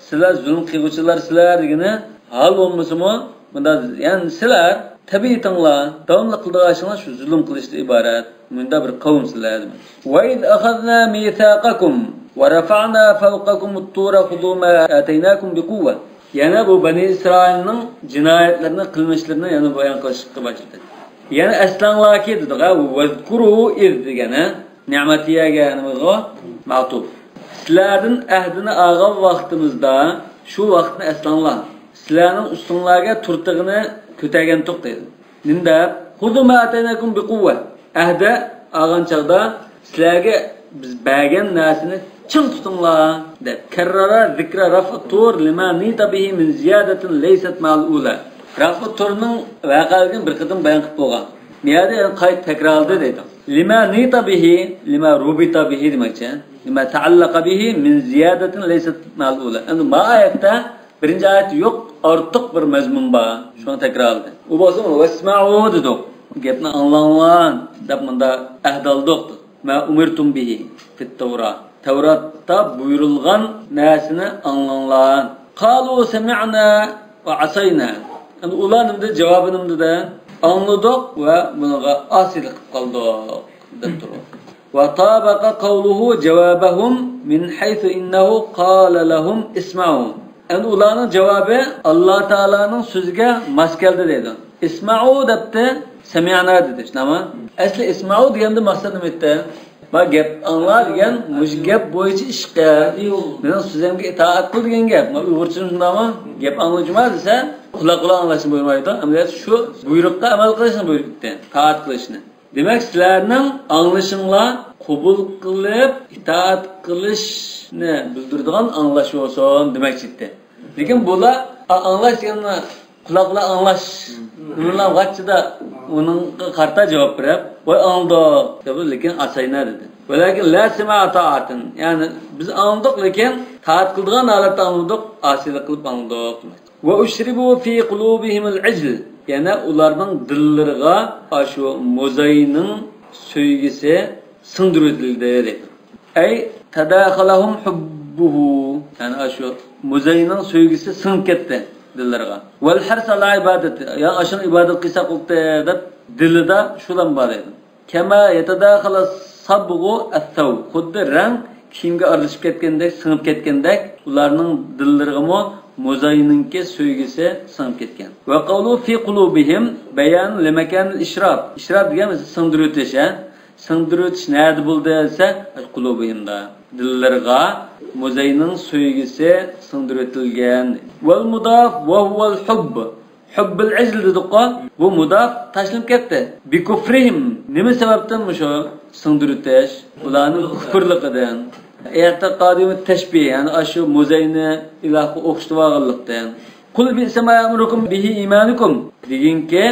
سىلەر زۇلۇم قىلغۇچىلارسىلەر دېگىنى ھال بولمىسىمۇ، بۇندا، يەنى سىلەر تەبىئىتىڭلار، داۋاملىق قىلىدىغان ئىشىڭلار شۇ زۇلۇم قىلىشتىن ئىبارەت. مۇنداق بىر قەۋمسىلەر دېمەك. وإذ أخذنا ميثاقكم ورفعنا فوقكم الطور خذوا ما آتيناكم بقوة. يەنە بۇ بەنى ئىسرائىلنىڭ جىنايەتلىرىنى، قىلمىشلىرىنى يەنە بايان قىلىشقا باشلىدى. يەنە ئەسلەڭلاركى دېدىغا، واذكروا إذ دېگەن، ھە؟ نېمەتىيەگە نېمىغۇ؟ مەتۇپ. سىلەردىن ئەھدىنى ئالغان ۋاقتىمىزدا، شۇ ۋاقىتنى ئەسلەڭلار. سىلەرنىڭ ئۈستۈڭلارگە تۇرتىغىنى كۆتەرگەنتۇق دەيدۇ. نېمە دەپ؟ خۇزۇ ما ئاتەيناكۇم بىقۇۋۋە. ئەھدە ئالغان چاغدا سىلەرگە بىز بەرگەن نەرسىنى چىڭ تۇتۇڭلار دەپ. كەررەرە زىكرە رەفئۇ تۇر لىما نۇتىقە بىھى مىن زىيادەتىن لەيسەت مەئەل ئۇلا. رەفئۇ تۇرنىڭ ۋەقەلىكىنى بىر قېتىم بايان قىلىپ بولغان. بۇ يەردە يەنە قايتا تەكرارلىدى دەيدۇ. لىما نۇتىقە بىھى، لىما رۇبىتە بىھى دېمەكچى. لىما تەئەللەقە بىھى مىن زىيادەتىن لەيسەت مەئەل ئۇلا. ئەمدى ما ئايەتتە بىرىنچى ئايەت يوق، ئارتۇق بىر مەزمۇن بار. شۇنى تەكرارلىدى. ئۇ بولسا ۋەسمەئۇ دېدۇق. گەپنى ئاڭلاڭلار دەپ مۇندا ئەھد ئالدۇق. ما ئۇمىرتۇم بىھى فىت تەۋرا. تەۋراتتا بۇيرۇلغان نەرسىنى ئاڭلاڭلار. قالۇ سەمىئنا ۋە ئەسەينا. ئەمدى ئۇلار نېمە دېدى؟ جاۋابى نېمە دېدى؟ ئاڭلىدۇق ۋە بۇنىڭغا ئاسىيلىق قىلىپ قالدۇق دەپ تۇرۇۋاتىدۇ. وطابق قوله جوابهم من حيث إنه قال لهم اسمعوا. ئەمدى ئۇلارنىڭ جاۋابى ئاللا تائالانىڭ سۆزىگە ماس كەلدى دەيدۇ. ئىسمەئۇ دەپتۇ، سەمىئنا دېدى، شۇنداقمۇ؟ ئەسلى ئىسمەئۇ دېگەندە مەقسەت نېمە ئىدى؟ ما گەپ ئاڭلا دېگەن، مۇشۇ گەپ بويىچە ئىش قىل. مېنىڭ سۆزۈمگە ئىتائەت قىل دېگەن گەپ. ما ئۇيغۇرچە شۇنداقمۇ؟ گەپ ئاڭلىغۇچىما دېسە، قۇلاق بىلەن ئاڭلاشنى بۇيرۇمايدۇ. ئەمەلىيەتتە شۇ بۇيرۇققا ئەمەل قىلىشنى بۇيرۇيدۇ، ئىتائەت قىلىشنى. دېمەك، سىلەرنىڭ ئاڭلىشىڭلار قوبۇل قىلىپ ئىتائەت قىلىشنى بىلدۈرىدىغان ئاڭلاش بولسۇن دېمەكچى ئىدى. لېكىن بۇلار ئا-، ئاڭلاش دېگەننى قۇلاق بىلەن ئاڭلاش نېمىلا غاچچىدا ئۇنىڭغا قارىتا جاۋاب بېرىپ، ۋاي ئاڭلىدۇق دەپ، لېكىن ئەسەينا دېدى. ۋەلەكىن لا سەمىئە تائەتىن. يەنى بىز ئاڭلىدۇق، لېكىن تائەت قىلىدىغان ھالەتتە ئاڭلىمىدۇق، ئاسىيلىق قىلىپ ئاڭلىدۇق دېمەك. وأشربوا في قلوبهم العجل. يەنە ئۇلارنىڭ دىللىرىغا ئاشۇ مۇزەينىڭ سۆيگۈسى سىڭدۈرۈۋېتىلدى دەيدۇ. أي تداخلهم حبه. يەنى ئاشۇ مۇزەينىڭ سۆيگۈسى سىڭىپ كەتتى دىللىرىغا. والحرص على العبادة. يا ئاشۇنى ئىبادەت قىلساق بولدى دەپ دىلىدا شۇلام بار دەيدۇ. كما يتداخل صبغ الثوب. خۇددى رەڭ كىيىمگە ئارىلىشىپ كەتكەندەك، سىڭىپ كەتكەندەك، ئۇلارنىڭ دىللىرىغىمۇ مۇزەينىڭكى سۆيگۈسى سىڭىپ كەتكەن. وقوله في قلوبهم بيان لمكان الإشراب. ئىشراب دېگەن سىڭدۈرۈۋېتىش، ھە؟ سىڭدۈرۈۋېتىش نەدە بولدى دېسە، قۇلۇبىھىمدا. دىللىرىغا مۇزەينىڭ سۆيگۈسى سىڭدۈرۈۋېتىلگەن. والمضاف وهو الحب. حب العجل دېدۇققۇ، بۇ مۇداف تاشلىنىپ كەتتى. بكفرهم. نېمە سەۋەبتىن مۇشۇ سىڭدۈرۈۋېتىش؟ ئۇلارنىڭ كۇفرلۇقىدىن. اعتقادهم التشبيه، يەنى ئاشۇ مۇزەينى ئىلاھقا ئوخشىتىۋالغانلىقتىن. قل بئس ما يأمركم به إيمانكم. دېگىنكى،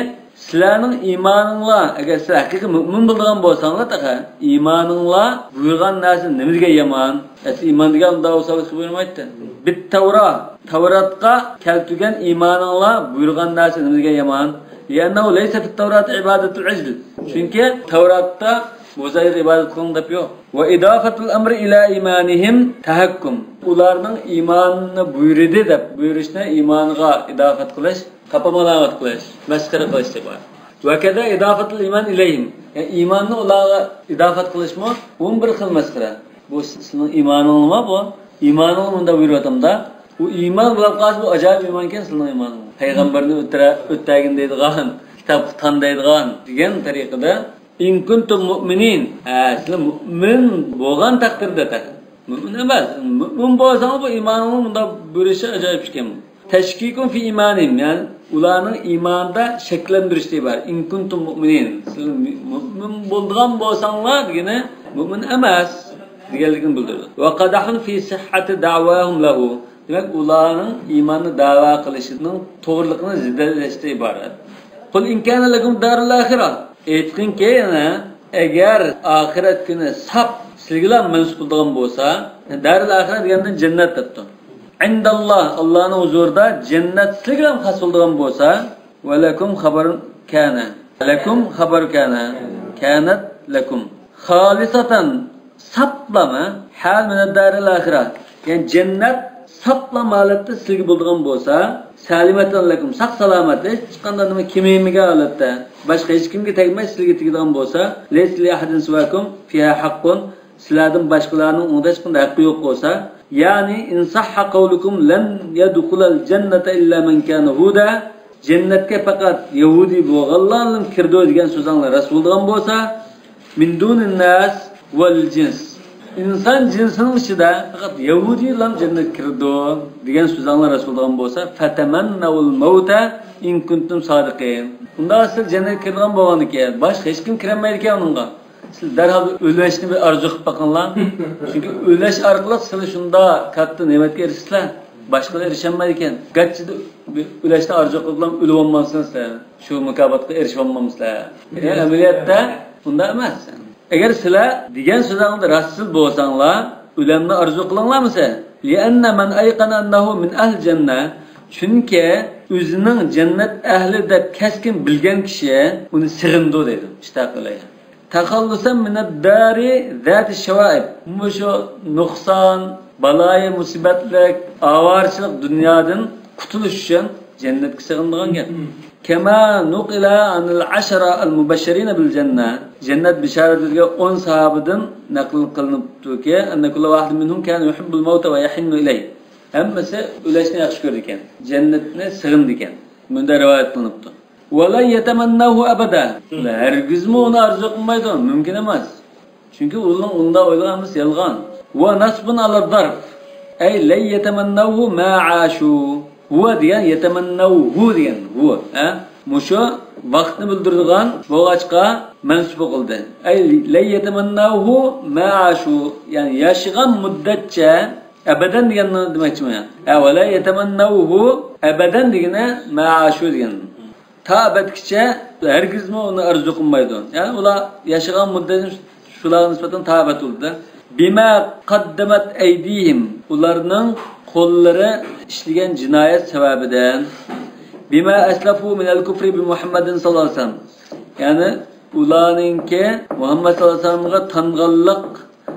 سىلەرنىڭ ئىمانىڭلار، ئەگەر سىلەر ھەقىقىي مۆمىن بولىدىغان بولساڭلار تېخى، ئىمانىڭلار بۇيرۇغان نەرسە نېمە دېگەن يامان؟ ئەسلى ئىمان دېگەن ئۇنداق بولسا بۇيرۇمايتتى. بالتوراة، تەۋراتقا كەلتۈرگەن ئىمانىڭلار بۇيرۇغان نەرسە نېمە دېگەن يامان؟ لأنه ليس في التوراة عبادة العجل. چۈنكى تەۋراتتا مۇزەيگە ئىبادەت قىلىڭ دەپ يوق. وإضافة الأمر إلى إيمانهم تهكم. ئۇلارنىڭ ئىمانىنى بۇيرۇدى دەپ بۇيرۇشنى ئىمانىغا ئىداپەت قىلىش، تاپا مالامەت قىلىش، مەسخىرە قىلىش دەپ بار. وكذا إضافة الإيمان إليهم. يەنى ئىماننى ئۇلارغا ئىداپەت قىلىشمۇ، بۇمۇ بىر خىل مەسخىرە. بۇ سىزنىڭ ئىمانىڭلىما بۇ؟ ئىمانىڭلار مۇنداق بۇيرۇۋاتامدا، ئۇ ئىمان بولۇپ قالسا، بۇ ئاجايىپ ئىمانكەن سىزنىڭ ئىمانىڭلار. پەيغەمبەرنى ئۆتتۈرە-، ئۆتتەرگىن دەيدىغان، كىتابقا تان دەيدىغان دېگەن تەرىقىدە. إن كنتم مؤمنين. ھە، سىلەر مۆمىن بولغان تەقدىردە تېخى. مۆمىن ئەمەس. مۆمىن بولساڭلار بۇ ئىمانىڭلار مۇنداق بېرىشى ئاجايىپ ئىكەن. تشكيكم في إيمانهم، يەنى ئۇلارنىڭ ئىمانىدا شەكلەندۈرۈشتە ئىبارەت. إن كنتم مؤمنين. سىلەر مۆمىن بولىدىغان بولساڭلار دېگىنى مۆمىن ئەمەس دېگەنلىكىنى بىلدۈرىدۇ. وقدح في صحة دعواهم له. دېمەك، ئۇلارنىڭ ئىماننى دەۋا قىلىشىنىڭ توغرىلىقىنى زېدەلەشتە ئىبارەت. قل إن كان لكم دار الآخرة. ئېيتقىنكى، يەنە، ئەگەر ئاخىرەت كۈنى ساپ سىلىگىلا مەنسۇپ بولىدىغان بولسا، دارىل ئاخىرە دېگەندىن جەننەت دەپتۇ. عند الله، ئاللانىڭ ھۇزۇرىدا جەننەت سىلىگىلا خاس بولىدىغان بولسا، ولكم خبر كان. لكم خبر كان. كانت لكم. خالصة، ساپلام، ھە؟ حال من الدار الآخرة. يەنى جەننەت ساپلام ھالەتتە سىلىگە بولىدىغان بولسا، سالمة لكم، ساق سالامەت، ھېچقانداق نېمە كېمىمىگەن ھالەتتە، باشقا ھېچكىمگە تەگمەي سىلىگە تېگىدىغان بولسا، ليس لأحد سواكم فيها حق، سىلەردىن باشقىلارنىڭ ئۇنىڭدا ھېچقانداق ھەققى يوق بولسا، يەنى إن صح قولكم لن يدخل الجنة إلا من كان هودا، جەننەتكە پەقەت يەھۇدىي بولغانلارلا كىرىدۇ دېگەن سۆزۈڭلار راست بولىدىغان بولسا، من دون الناس والجنس. ئىنسان جىنسىنىڭ ئىچىدە پەقەت يەھۇدىيلام جەننەتكە كىرىدۇ دېگەن سۆزۈڭلار راست بولىدىغان بولسا، فەتەمەننەۋۇل مەۋتە ئىن كۇنتۇم سادىقىن. ئۇنداق سىلەر جەننەتكە كىرىدىغان بولغاندىكىن، باشقا ھېچكىم كىرەلمەيدىكەن ئۇنىڭغا. سىلەر دەرھال ئۆلۈشنى بىر ئارزۇ قىلىپ باقىڭلار. چۈنكى ئۆلۈش ئارقىلىق سىلەر شۇنداق كاتتا نېمەتكە ئېرىشىسىلەر. باشقىلار ئېرىشەلمەيدىكەن. گەرچە ئۆلۈشنى ئارزۇ قىلىپلا ئۆلۈۋالمامسىلەر سىلەر. شۇ مۇكاپاتقا ئېرىشىۋالمامسىلەر. ئەمەلىيەتتە ئۇنداق ئەمەس. ئەگەر سىلەر دېگەن سۆزۈڭلاردا راستچىل بولساڭلار، ئۆلۈمنى ئارزۇ قىلىڭلارمۇ سىلەر. لىئەننە مەن ئەيقەنە ئەننەھۇ مىن ئەھلى جەننە. چۈنكى ئۆزىنىڭ جەننەت ئەھلى دەپ كەسكىن بىلگەن كىشى ئۇنى سېغىنىدۇ دەيدۇ. ئىشتاق ئىلەيھا. تەخەللۇسەن مىنەد دارى زاتى شەۋائىب. مۇشۇ نۇقسان، بالايى مۇسىبەتلىك، ئاۋارىچىلىك دۇنيادىن قۇتۇلۇش ئۈچۈن جەننەتكە سېغىنىدىغان گەپ. كەما نۇقىلە ئەنىل ئەشرە ئەل مۇبەششىرىنە بىل جەننە. جەننەت بىشارەت بېرىلگەن ئون ساھابىدىن نەقىل قىلىنىپتۇكى، ئەننە كۇللە ۋاھىدىن مىنھۇم كانە يۇھىببۇل مەۋتە ۋە يەھىننۇ ئىلەيھ. ھەممىسى ئۆلۈشنى ياخشى كۆرىدىكەن، جەننەتنى سېغىنىدىكەن. مۇنداق رىۋايەت قىلىنىپتۇ. ۋەلەن يەتەمەننەۋھۇ ئەبەدە. ھەرگىزمۇ ئۇنى ئارزۇ قىلمايدۇ، مۇمكىن ئەمەس. چۈنكى ئۇنىڭ ئۇنداق ئويلىغان ھەممىسى يالغان. ۋە نەسبۇن ئەلە زەرف. ئەي لەن يەتەمەننەۋھۇ ما ئاشۇ. ھۇۋە دېگەن يەتەمەننەۋھۇ دېگەن ھۇ. ھە؟ مۇشۇ ۋاقىتنى بىلدۈرىدىغان بولغاچقا مەنسۇب قىلدى. ئەي لەن يەتەمەننەۋھۇ ما ئاشۇ. يەنى ياشىغان مۇددەتچە ئەبەدەن دېگەننى دېمەكچىمەن. ھە، ۋەلەن يەتەمەننەۋھۇ ئەبەدەن دېگىنى ما ئاشۇ دېگەن. تا ئەبەدكىچە ھەرگىزمۇ ئۇنى ئارزۇ قىلمايدۇ. يەنى ئۇلار ياشىغان مۇددەتى شۇلارغا نىسبەتەن تا ئەبەد بولىدۇ. بىما قەددەمەت ئەيدىھىم، ئۇلارنىڭ قوللىرى ئىشلىگەن جىنايەت سەۋەبىدىن. بىما ئەسلەفۇ مىنەل كۇفرى بىمۇھەممەدىن ساللاللاھۇ ئەلەيھى ۋەسەللەم. يەنى ئۇلارنىڭكى مۇھەممەد ساللاللاھۇ ئەلەيھى ۋەسەللەمگە تانغانلىق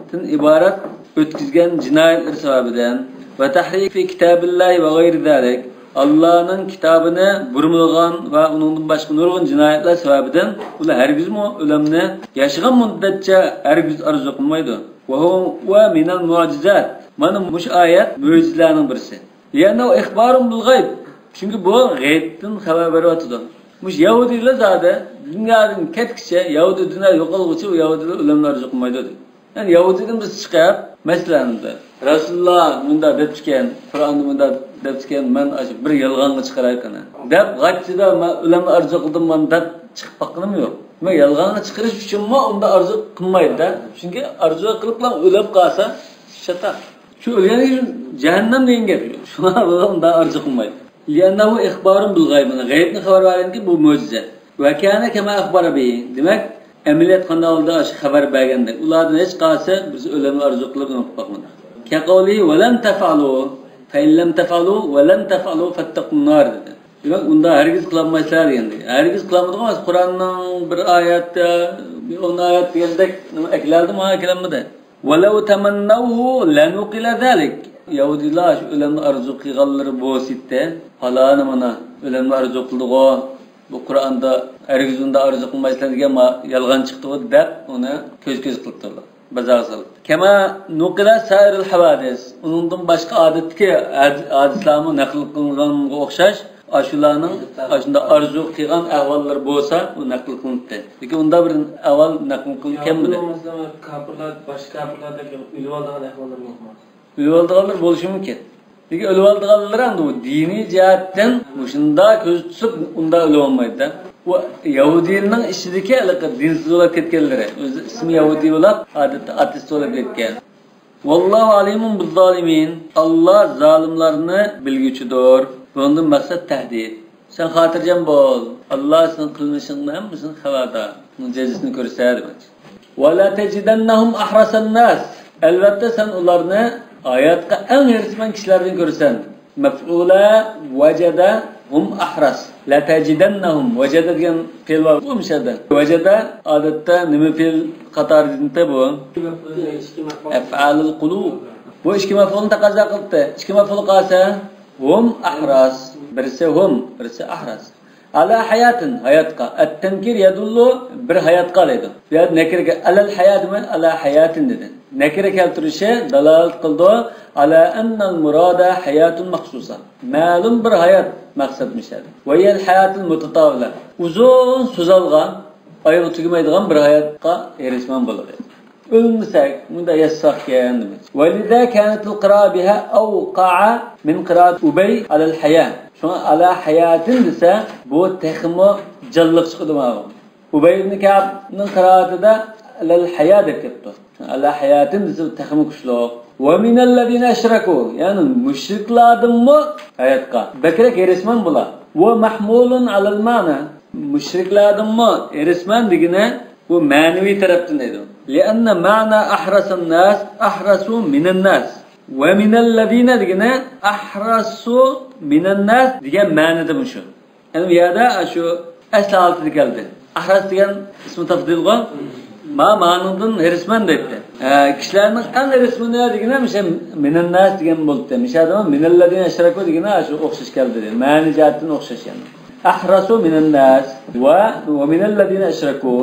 تىن ئىبارەت ئۆتكۈزگەن جىنايەتلىرى سەۋەبىدىن ۋە تەھرىفى كىتابىللاھى ۋە غەيرى زالىك، ئاللانىڭ كىتابىنى بۇرمىلىغان ۋە ئۇنىڭدىن باشقا نۇرغۇن جىنايەتلەر سەۋەبىدىن ئۇلار ھەرگىزمۇ ئۆلۈمنى ياشىغان مۇددەتچە ھەرگىز ئارزۇ قىلمايدۇ. ۋە ھۇۋە مىنەل مۇئجىزات، مانا مۇشۇ ئايەت مۆجىزىلەرنىڭ بىرسى. لىئەننەھۇ ئىخبارۇن بىل غەيب، چۈنكى بۇ غەيبتىن خەۋەر بېرىۋاتىدۇ. مۇشۇ يەھۇدىيلار زادى دۇنيادىن كەتكىچە، يەھۇدىي دۇنيا يوقالغۇچە ئۇ يەھۇدىيلار ئۆلۈمنى ئارزۇ قىلمايدۇ دەيدۇ. يەنى يەھۇدىيدىن بىز چىقىپ، مەسىلەن، رەسۇلۇللا مۇنداق دەپتىكەن، قۇرئاندا مۇنداق دەپتىكەن، مەن ئاشۇ بىر يالغانغا چىقىراي قېنى دەپ، غاچچىدا مەن ئۆلۈمنى ئارزۇ قىلدىم مەن دەپ چىقىپ باققىنىم يوق. دېمەك، يالغانغا چىقىرىش ئۈچۈنمۇ ئۇنداق ئارزۇ قىلمايدۇ-دە. چۈنكى ئارزۇ قىلىپلا ئۆلۈپ قالسا، شەيتان. شۇ ئۆلگەندىن كېيىن جەھەننەم دېگەن گەپ. شۇڭا ئۇنداق ئارزۇ قىلمايدۇ. لىئەننەھۇ ئىخبارۇن بىل غەيب. مانا غەيبنى خەۋەر بەرگەنكى بۇ مۆجىزە. ۋە كانە كەما ئەخبەرە بىھى. دېمەك، ئەمەلىيەت قانداق ھالدا ئاشۇ خەۋەر بەرگەندەك. ئۇلاردىن ھېچقايسى بىرسى ئۆلۈمنى ئارزۇ قىلىپ ئۇنى قىلىپ باقمىدى. كەقەۋلىھى ۋەلەن تەفئەلۇ. فەئىن لەم تەفئەلۇ ۋەلەن تەفئەلۇ فەتتەقۇن نار دېدى. دېمەك، ئۇنداق ھەرگىز قىلالمايسىلەر دېگەندەك. ھەرگىز قىلالمىدىغۇ، قۇرئاننىڭ بىر ئايەتتە، بىر ئون ئايەت دېگەندەك نېمە ئەكېلەلدىمۇ؟ ئەكېلەلمىدى. ۋەلەۋ تەمەننەۋھۇ لەنۇقىلە زالىك. يەھۇدىيلار شۇ ئۆلۈمنى ئارزۇ قىلغانلىرى بولسىدى، پالانى مانا ئۆلۈمنى ئارزۇ قىلدىغۇ، بۇ قۇرئاندا ھەرگىز ئۇنداق ئارزۇ قىلمايسىلەر دېگەن ما-، يالغان چىقتىغۇ دەپ ئۇنى كۆز-كۆز قىلىپتۇرلار. بازارغا سالىپتۇ. كەما نۇقىلە سائىرىل ھەۋادىس. ئۇنىڭدىن باشقا ئادەتتىكى ھەد-، ھادىسلارمۇ نەقىل قىلىنغانغا ئوخشاش، ئاشۇلارنىڭ ئاشۇنداق ئارزۇ قىلغان ئەھۋاللىرى بولسا، ئۇ نەقىل قىلىنىپتۇ. لېكىن ئۇنداق بىر ئەھۋال نەقىل قىلىنىپ كەلمىدى. يەھۇدىيلار مەسىلەن، كاپىرلار، باشقا كاپىرلاردەك ئۆلۈۋالىدىغان ئەھۋاللىرى يوقمۇ؟ ئۆلۈۋالىدىغانلار بولۇشى مۇمكىن. لېكىن ئۆلۈۋالىدىغانلىرى ئەمدى ئۇ دىنىي جەھەتتىن مۇشۇنداق كۆز تۇتۇپ، ئۇنداق ئۆلۈۋالمايدۇ-دە. ئۇ يەھۇدىينىڭ ئىچىدىكى ھېلىقى دىنسىز بولۇپ كەتكەنلىرى، ئۆزى ئىسمى يەھۇدىي بولۇپ، ئادەتتە ئاتېست بولۇپ كەتكەن. ۋاللاھۇ ئەلىمۇن بىززالىمىن. ئاللا زالىملارنى بىلگۈچىدۇر. بۇنىڭدىن مەقسەت تەھدىت. سەن خاتىرجەم بول. ئاللا سېنىڭ قىلمىشىڭنى ھەممىسىنى خەۋەردار. ئۇنىڭ جەزىسىنى كۆرسە دېمەكچى. ۋەلەتەجىدەننەھۇم ئەھرەسەنناس. ئەلۋەتتە سەن ئۇلارنى ھاياتقا ئەڭ ھېرىسمەن كىشىلەردىن كۆرىسەن. مەفئۇلە ۋەجەدە ھۇم ئەھرەس. لەتەجىدەننەھۇم. ۋەجەدە دېگەن پېئىل بار بۇ مۇشۇ يەردە. ۋەجەدە ئادەتتە نېمە پېئىل قاتارىدىنتى بۇ؟ ئەفئالۇل قۇلۇب. بۇ ئىككى مەفئۇلنى تەقەززا قىلىپتۇ. ئىككى مەفئۇل قالسا، ھۇم ئەھرەس. بىرسى ھۇم، بىرسى ئەھرەس. ئەلا ھاياتىن، ھاياتقا. ئەتتەنكىر يەدۇللۇ، بىر ھاياتقا دەيدۇ. بۇ يەردە نەكىرىگە ئەلەل ھاياتىمۇ، ئەلا ھاياتىن دېدى. نەكىرە كەلتۈرۈشى دالالەت قىلىدۇ، ئەلا ئەننەل مۇرادە ھاياتۇن مەخسۇسە. مەلۇم بىر ھايات مەقسەتمىش دېدى. ۋەھىيەل ھاياتىل مۇتەتاۋىلە. ئۇزۇن سوزۇلغان، ئايىغى تۈگىمەيدىغان بىر ھاياتقا ھېرىسمەن بولىدۇ. ئۆلمىسەك، مۇنداق ياشىساقكەن دېمەكچى. ولذا كانت القراءة بها أوقع من قراءة أبي على الحياة. شۇڭا على حياة دېسە، بۇ تېخىمۇ جانلىق چىقىدۇ ماۋۇ. ئۇبەي ئىبن كەئبنىڭ قىرائىتىدە على الحياة دەپ كەپتۇ. على حياة دېسە تېخىمۇ كۈچلۈك. ومن الذين أشركوا، يەنى مۇشرىكلاردىنمۇ ھاياتقا بەكرەك ھېرىسمەن بۇلار. ومحمول على المعنى، مۇشرىكلاردىنمۇ ھېرىسمەن دېگىنى بۇ مەنىۋى تەرەپتىن دەيدۇ. لأن معنى أحرس الناس أحرس من الناس. ومن الذين دېگىنى أحرس من الناس دېگەن مەنىدە مۇشۇ. يەنى بۇ يەردە شۇ ئەسلى ھالىتىدە كەلدى. ئەھرەس دېگەن ئىسمى تەفزىلغۇ. ما، مانىڭدىن ھېرىسمەن دەيتتى. ئە، كىشىلەرنىڭ ئەڭ ھېرىسمەنلىرى دېگىنى مىشە مىنەنناس دېگەن بولۇپتۇ. مىشە ئادەم مىنەللەزىنە ئەشرەكۇ دېگىنى شۇ ئوخشاش كەلدى. مەنە جەھەتتىن ئوخشاش يەنى. ئەھرەسۇ مىنەنناس ۋە، ۋە مىنەللەزىنە ئەشرەكۇ.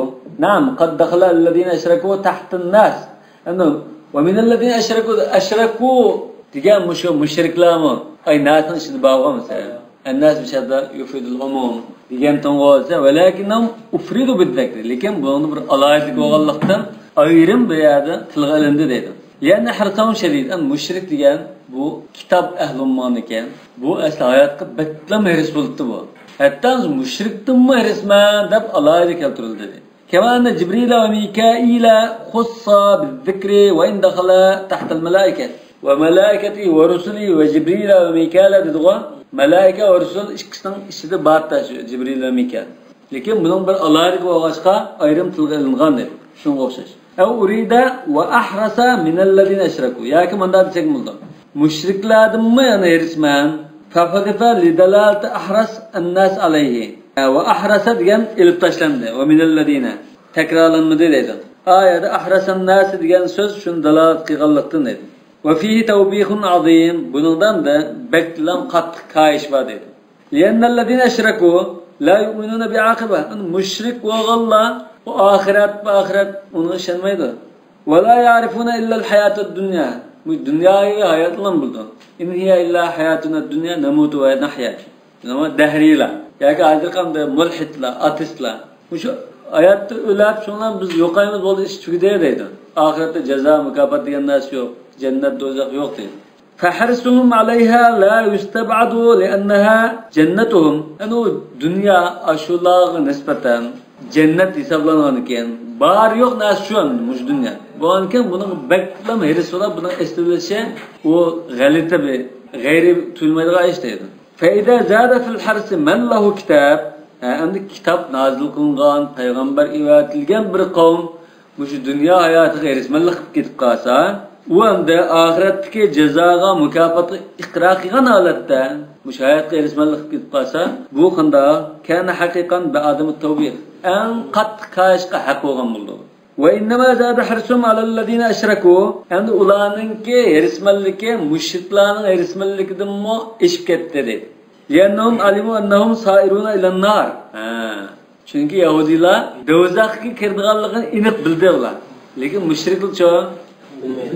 نەئەم، قەد دەخەلە ئەللەزىنە ئەشرەكۇ تەھتەنناس. ئەمدى، ۋە مىنەللەزىنە ئەشرەكۇ، ئەشرەكۇ دېگەن مۇشۇ مۇشرىكلارمۇ؟ ئاي، ناسنىڭ ئىچىدە بارغۇ مىسال. ئەنناس مۇشۇ يەردە يۇفىدۇل ئومۇم دېگەن تۇڭغۇ بولسا، ۋەلەكىننەھۇم ئۇفرىدۇ بىززىكرى. لېكىن بۇنىڭدا بىر ئالاھىدىلىك بولغانلىقتىن، ئايرىم بۇ يەردە تىلغا ئېلىندى دەيدۇ. لىئەننە ھەرسەھۇم شەدىد. ئەمدى مۇشرىك دېگەن بۇ كىتاب ئەھلى ئوممانىكەن. بۇ ئەسلى ھاياتقا بەكلا ھېرىس بولۇپتۇ بۇ. ھەتتا مۇشرىكتىنمۇ ھېرىسمەن دەپ ئالاھىدە كەلتۈرۈلدى. كما أن جبريل وميكائيل خص بالذكر وإن دخل تحت الملائكة. وملائكته ورسله وجبريل وميكال دېدىغۇ. مەلائىكە ۋە رۇسۇل ئىككىسىنىڭ ئىچىدە بار شۇ جىبرىل ۋە مىكال. لېكىن بۇنىڭ بىر ئالاھىدىلىكى بولغاچقا ئايرىم تىلغا ئېلىنغان دەيدۇ. شۇنىڭغا ئوخشاش. أو أريد وأحرس من الذين أشركوا. ياكى مۇنداق دېسەك بولىدۇ. مۇشرىكلاردىنمۇ يەنە ھېرىسمەن. فحذف لدلالة أحرس الناس عليه. ۋە ئەھرەسە دېگەن ئېلىپ تاشلاندى. ۋە مىنەللەزىنە تەكرارلانمىدى دەيدۇ. ئايەتتە ئەھرەسەن ناسى دېگەن سۆز شۇنى دالالەت قىلغانلىقتىن دەيدۇ. ۋە فىھى تەۋبىخۇن ئازىم. بۇنىڭدا ئەمدى بەكلا قاتتىق كايىش بار دەيدۇ. لىئەننەللەزىنە ئەشرەكۇ لا يؤمنون بىئاقىبە. مۇشرىك بولغانلار ئۇ ئاخىرەت، بۇ ئاخىرەت ئۇنىڭغا ئىشەنمەيدۇ. ۋە لا يەئرىفۇنە ئىللەل ھاياتەد دۇنيا. بۇ دۇنياۋى ھاياتنىلا بىلىدۇ. ئىن ھىيە ئىللا ھاياتۇنەد دۇنيا نەمۇتۇ ۋە نەھيا. دەھرىيلار ياكى ھازىرقى ئەمدى مۇلھىدلار، ئاتېئىستلار. مۇشۇ ھاياتتا ئۆلۈپ، شۇنىڭ بىلەن بىز يوقايمىز، بولدى، ئىش تۈگىدى دەيدۇ. ئاخىرەتتە جازا، مۇكاپات دېگەن نەرسە يوق. جەننەت، دوزاخ يوق دەيدۇ. فحرصهم عليها لا يستبعد لأنها جنتهم. يەنى ئۇ دۇنيا ئاشۇلارغا نىسبەتەن جەننەت ھېسابلانغانىكەن. بار يوق نەرسە شۇ ئەمدى مۇشۇ دۇنيا. بولغانىكەن بۇنىڭ بەكلا ھېرىس بولۇپ، بۇنىڭ ئېسىلىۋېلىشى ئۇ غەلىتە بىر غەيرىي تۇيۇلمايدىغان ئىش دەيدۇ. فإذا زاد في الحرص من له كتاب. ھە، ئەمدى كىتاب نازىل قىلىنغان، پەيغەمبەر ئەۋەتىلگەن بىر قەۋم مۇشۇ دۇنيا ھاياتىغا ھېرىسمەنلىك قىلىپ كېتىپ قالسا، ئۇ ئەمدى ئاخىرەتتىكى جازاغا، مۇكاپاتقا ئىقرار قىلغان ھالەتتە مۇشۇ ھاياتقا ھېرىسمەنلىك قىلىپ كېتىپ قالسا، بۇ قانداق؟ كان حقيقا بعدم التوبيخ. ئەڭ قاتتىق كايىشقا ھەق بولغان بولىدۇ. وإنما زاد حرصهم على الذين أشركوا. ئەمدى ئۇلارنىڭكى ھېرىسمەنلىكى مۇشرىكلارنىڭ ھېرىسمەنلىكىدىنمۇ ئېشىپ كەتتى دەيدۇ. لأنهم علموا أنهم سائرون إلى النار. ھە. چۈنكى يەھۇدىيلار دوزاخقا كىرىدىغانلىقىنى ئېنىق بىلدى ئۇلار. لېكىن مۇشرىكلارچۇ؟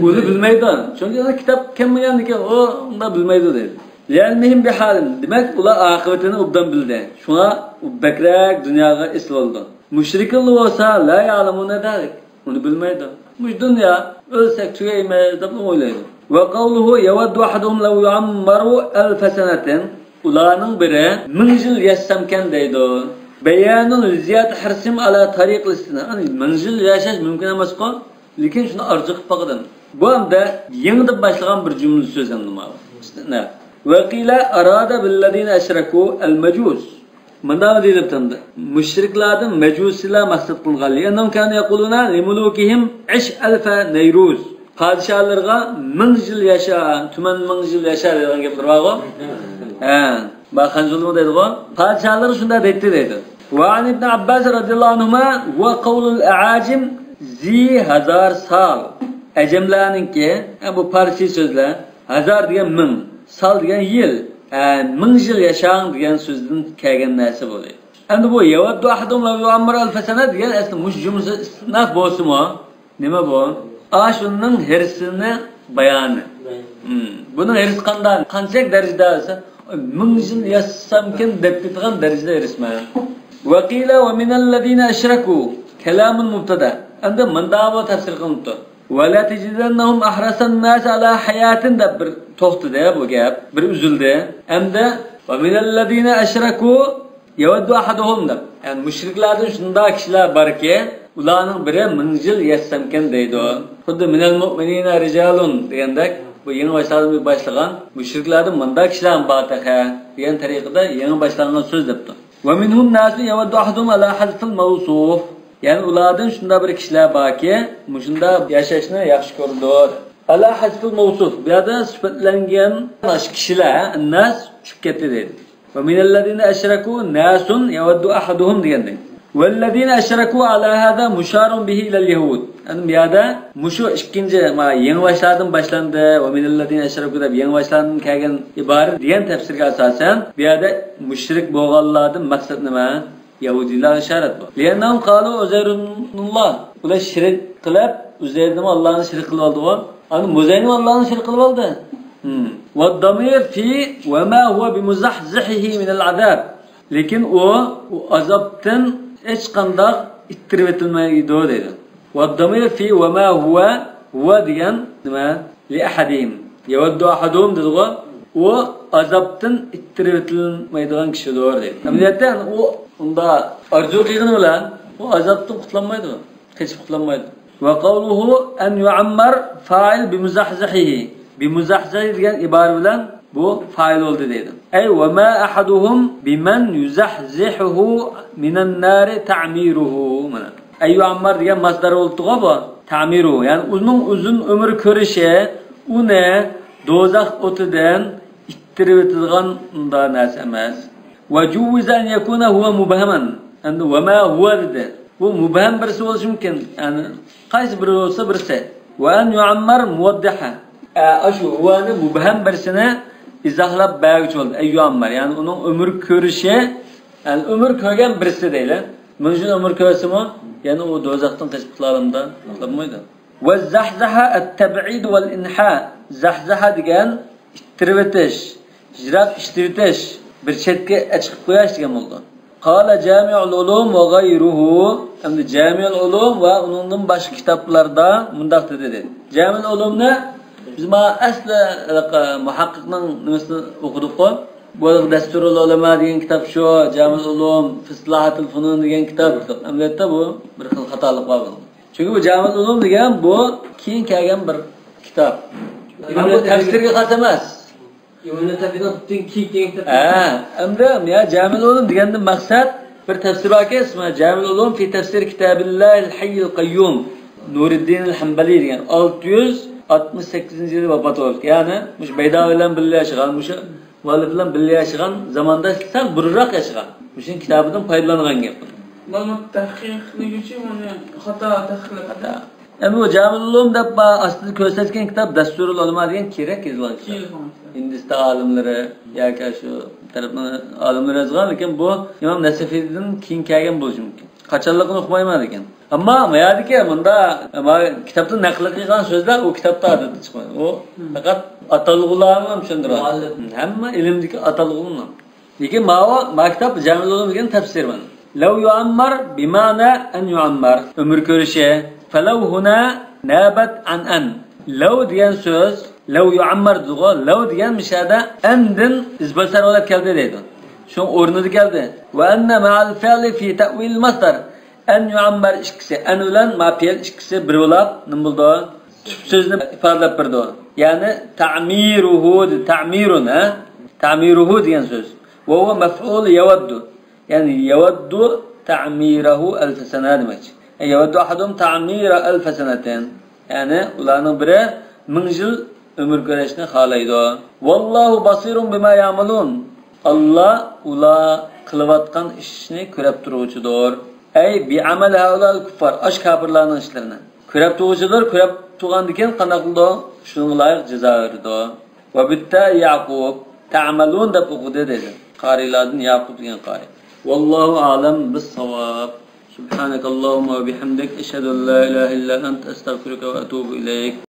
ئۇنى بىلمەيدۇ. چۈنكى ئۇنىڭ كىتاب كەلمىگەندىكىن ئۇ ئۇنداق بىلمەيدۇ دەيدۇ. لعلمهم بحالهم. دېمەك، ئۇلار ئاقىۋىتىنى ئوبدان بىلدى. شۇڭا ئۇ بەكرەك دۇنياغا ئېسىلىۋالىدۇ. مۇشرىكلار بولسا لا يعلمون ذلك. ئۇنى بىلمەيدۇ. مۇشۇ دۇنيا، ئۆلسەك تۈگەيمىز دەپ ئويلايدۇ. وقوله يود أحدهم لو يعمر ألف سنة. ئۇلارنىڭ بىرى مىڭ يىل ياشىسامكەن دەيدۇ. بيان لزيادة حرصهم على طريق الاستثناء. يەنى مىڭ يىل ياشاش مۇمكىن ئەمەسقۇ. لېكىن شۇنى ئارزۇ قىلىپ باقىدۇ. بۇ ئەمدى يېڭىدىن باشلىغان بىر جۈملە سۆز ئەمدى ماۋۇ. ئىستىنا. وقيل أراد بالذين أشركوا المجوس. مۇنداق دېيىلىپ تۇرۇپتۇ. مۇشرىكلاردىن مەجۇسىيلار مەقسەت قىلىنغان. لأنهم كانوا يقولون لملوكهم عش ألف نيروز. پادىشاھلىرىغا مىڭ يىل ياشا، تۈمەن مىڭ يىل ياشا دەيدىغان گەپلىرى بارغۇ. ھە، ما خەنزۇلمۇ دەيدىغۇ. پادىشاھلىرى شۇنداق دەيتتى دەيدۇ. وعن ابن عباس رضي الله عنهما وقول الأعاجم ذي هزار سال. ئەجەملەرنىڭكى، ھە، بۇ پارسىي سۆزلەر. ھەزار دېگەن مىڭ، سال دېگەن يىل. ھە، مىڭ يىل ياشاڭ دېگەن سۆزدىن كەلگەن نەرسە بۇ دەيدۇ. ئەمدى بۇ يود أحدهم لو يعمر ألف سنة دېگەن ئەسلى مۇشۇ جۈملىسى ئىستىئناف بولسىمۇ، نېمە بۇ؟ ئاشۇنىڭ ھېرىسىنى بايانى. ھىم. بۇنىڭ ھېرىسى قانداق؟ قانچىلىك دەرىجىدە دېسە، مىڭ يىل ياشىسامكىن دەپ كېتىدىغان دەرىجىدە ھېرىسمەن. وقيل ومن الذين أشركوا كلام مبتدأ. ئەمدى مۇنداقمۇ تەپسىر قىلىنىپتۇ. «ولتجدنهم أحرص الناس على حياة» دەپ بىر توختىدى بۇ گەپ، بىر ئۈزۈلدى. ئەمدى «ومن الذين أشركوا يود أحدهم» دەپ. يەنى مۇشرىكلاردىن شۇنداق كىشىلەر باركى، ئۇلارنىڭ بىرى مىڭ يىل ياشىسامكەن دەيدۇ. خۇددى «من المؤمنين رجال» دېگەندەك، بۇ يېڭى باشلاردىن بىر باشلىغان، مۇشرىكلاردىن مۇنداق كىشىلەر بار تېخى دېگەن تەرىقىدە يېڭى باشلانغان سۆز دەپتۇ. «ومنهم ناس يود أحدهم على حذف الموصوف». يەنى ئۇلاردىن شۇنداق بىر كىشىلەر باركى، مۇشۇنداق ياشاشنى ياخشى كۆرىدۇ. «على حذف الموصوف»، بۇ يەردە سۈپەتلەنگەن كىشىلەر، ناس چۈشۈپ كەتتى دەيدۇ. «ومن الذين أشركوا ناس يود أحدهم» دېگەندەك. «والذين أشركوا على هذا مشار به إلى اليهود». يەنى بۇ يەردە مۇشۇ ئىككىنچى، ما، يېڭى باشلاردىن باشلاندى. «ومن الذين أشركوا» دەپ يېڭى باشلاردىن كەلگەن ئىبارە دېگەن تەپسىرگە ئاساسەن، بۇ يەردە مۇشرىك بولغانلاردىن مەقسەت نېمە؟ يەھۇدىيلارغا ئىشارەت بۇ. «لأنهم قالوا عزير ابن الله». ئۇلار شېرىك قىلىپ، ئۇزەيرنىمۇ ئاللانى شېرىك قىلىپ ئالدىغۇ. ئانا، ئۇزەيرنىمۇ ئاللانى شېرىك قىلىپ ئالدى. ھىم. «والضمير في وما هو بمزحزحه من العذاب». لېكىن ئۇ، ئۇ ئازابتىن ھېچقانداق ئىتتىرىۋېتىلمەيدۇ دەيدۇ. «والضمير في وما هو»، «ھۇۋا» دېگەن نېمە؟ «لأحدهم». «يود أحدهم» دېدىغۇ، ئۇ ئازابتىن ئىتتىرىۋېتىلمەيدىغان كىشىدۇر دەيدۇ. ئەمەلىيەتتە ئۇ ئۇندا ئارزۇ قىلغىنى بىلەن ئۇ ئازابتىن قۇتۇلالمايدۇ، قېچىپ قۇتۇلالمايدۇ. «وقوله أن يعمر فاعل بمزحزحه». «بمزحزحه» دېگەن ئىبارە بىلەن بۇ فائىل بولدى دەيدۇ. «أي وما أحدهم بمن يزحزحه من النار تعميره». مانا. «أن يعمر» دېگەن ماسدار بولۇپتىغۇ بۇ. «تعميره»، يەنى ئۇنىڭ ئۇزۇن ئۆمۈر كۆرۈشى ئۇنى دوزاخ ئوتىدىن ئىتتىرىۋېتىدىغان ئۇنداق نەرسە ئەمەس. «وجوز أن يكون هو مبهما». ئەمدى «وما هو» دېدى. بۇ مۇبھەم بىرسى بولۇشى مۇمكىن. يەنى قايسى بىرى بولسا بىرسى. «وأن يعمر موضحا». ئە، ئاشۇ «ھۇۋا»نى مۇبھەم بىرسىنى ئىزاھلاپ بەرگۈچى بولدى. «أن يعمر». يەنى ئۇنىڭ ئۆمۈر كۆرۈشى، يەنى ئۆمۈر كۆرگەن بىرسى دەيلى. مۇنچە ئۆمۈر كۆرسىمۇ، يەنە ئۇ دوزاختىن قېچىپ قۇتۇلالامدا؟ قۇتۇلالمايدۇ. «والزحزحة التبعيد والإنحاء». زەھزەھە دېگەن ئىتتىرىۋېتىش، يىراق ئىتتىرىۋېتىش، بىر چەتكە ئەچىقىپ قويۇش دېگەن بولىدۇ. «قال جامع العلوم وغيره». ئەمدى جامع ئۇلۇم ۋە ئۇنىڭدىن باشقا كىتابلاردا مۇنداق دېدى، دېدى. جامع ئۇلۇمنى بىز مانا ئەسلى ھېلىقى مۇھەققىقنىڭ نېمىسىنى ئوقۇدۇققۇ. بۇ دەستۇرۇل ئۇلەما دېگەن كىتاب شۇ، جامع ئۇلۇم، فىسلاھاتىل فۇنۇن دېگەن كىتاب. ئەمەلىيەتتە بۇ بىر خىل خاتالىق بار بۇنىڭدا. چۈنكى بۇ جامع ئۇلۇم دېگەن بۇ كېيىن كەلگەن بىر كىتاب. بۇ تەپسىرگە خاس ئەمەس. ئىمام نەسەفىنىڭ پۈتۈن كېيىن كەلگەن كىتاب. ھە، ئەمدى يا جامع ئۇلۇم دېگەندىن مەقسەت بىر تەپسىر باركى، ئىسمى جامع ئۇلۇم في تفسير كتاب الله الحي القيوم، نۇرىددىن ئەل ھەنبەلى دېگەن، ئالتە يۈز ئاتمىش سەككىزىنچى يىلى ۋاپات بولغان. يەنى مۇشۇ بەيداۋى بىلەن بىللە ياشىغان، مۇشۇ مۇئەللىپ بىلەن بىللە ياشىغان زاماندا سەل بۇرۇنراق ياشىغان. مۇشۇنىڭ كىتابىدىن پايدىلانغان گەپ. مانا تەھقىقلىگۈچى بۇنى خاتا تەھقىقلەپ. خاتا. ئەمدى بۇ جامىل ئۇلۇم دەپ ئا-، ئاستىدا كۆرسەتكەن كىتاب دەستۇرۇل ئۇلىما دېگەن كېرەك يېزىلغان كىتاب. كېيىن يېزىلغان كىتاب. ھىندىستان ئالىملىرى ياكى شۇ تەرەپنىڭ ئالىملىرى يازغان، لېكىن بۇ ئىمام نەسەفىدىن كېيىن كەلگەن بولۇشى مۇمكىن. قاچانلىقىنى ئۇقمايمەن لېكىن. ئەمما ما يەردىكى مۇندا، ما كىتابتا نەقىل قىلغان سۆزلەر ئۇ كىتابتا ئادەتتە چىقمايدۇ. ئۇ، ھىم، پەقەت ئاتالغۇلارنى شۇندۇرىدۇ. مۇئەللىپ. ھەممە ئىلىمدىكى ئاتالغۇلارنى. لېكىن ماۋۇ، ما كىتاب جامىل ئۇلۇم دېگەن تەپسىر مانا. لو يعمر بمعنى أن يعمر. ئۆمۈر كۆرۈشى. فلو هنا نابت عن أن. لو دېگەن سۆز، لو يعمر دېدىغۇ، لو دېگەن مۇشۇ يەردە ئەندىن ئىزباسار بولۇپ كەلدى دەيدۇ. شۇنىڭ ئورنىدا كەلدى. وأن مع الفعل في تأويل المصدر. أن يعمر ئىككىسى، ئەن بىلەن ما پېئىل ئىككىسى بىر بولۇپ، نېمە بولىدۇ؟ تۈپ سۆزنى ئىپادىلەپ بېرىدۇ. يەنى تەمىرۇھۇ دېدى، تەمىرۇن، ھە؟ تەمىرۇھۇ دېگەن سۆز. ۋە ھۇۋە مەفئۇل يەۋەددۇ. يەنى يەۋەددۇ تەمىرەھۇ ئەلفە سەنە دېمەكچى. يەۋەددۇ ئەھەدۇھۇم تەمىرە ئەلفە سەنەتىن. يەنى ئۇلارنىڭ بىرى مىڭ يىل ئۆمۈر كۆرۈشنى خالايدۇ. ۋاللاھۇ بەسىرۇن بىما يەئمەلۇن. ئاللا ئۇلار قىلىۋاتقان ئىشنى كۆرۈپ تۇرغۇچىدۇر. ئەي بىئەمەل ھەئۇلائىل كۇففار، ئاشۇ كاپىرلارنىڭ ئىشلىرىنى. كۆرۈپ تۇرغۇچىدۇر، كۆرۈپ تۇرغاندىكىن قانداق قىلىدۇ؟ شۇنىڭغا لايىق جازا بېرىدۇ. ۋە بىتتائى يەئقۇب، تەئمەلۇن دەپ ئوقۇدى دەيدۇ. قارىيلاردىن يەئقۇب دېگەن قارىي. ۋاللاھۇ ئەئلەم بىسساۋاب. سۇبھانەكەللاھۇممە ۋە بىھەمدىك، ئەشھەدۇ ئەن لا ئىلاھە ئىللا ئەنتە، ئەستەغفىرۇكە ۋە ئەتۇبۇ ئىلەيك.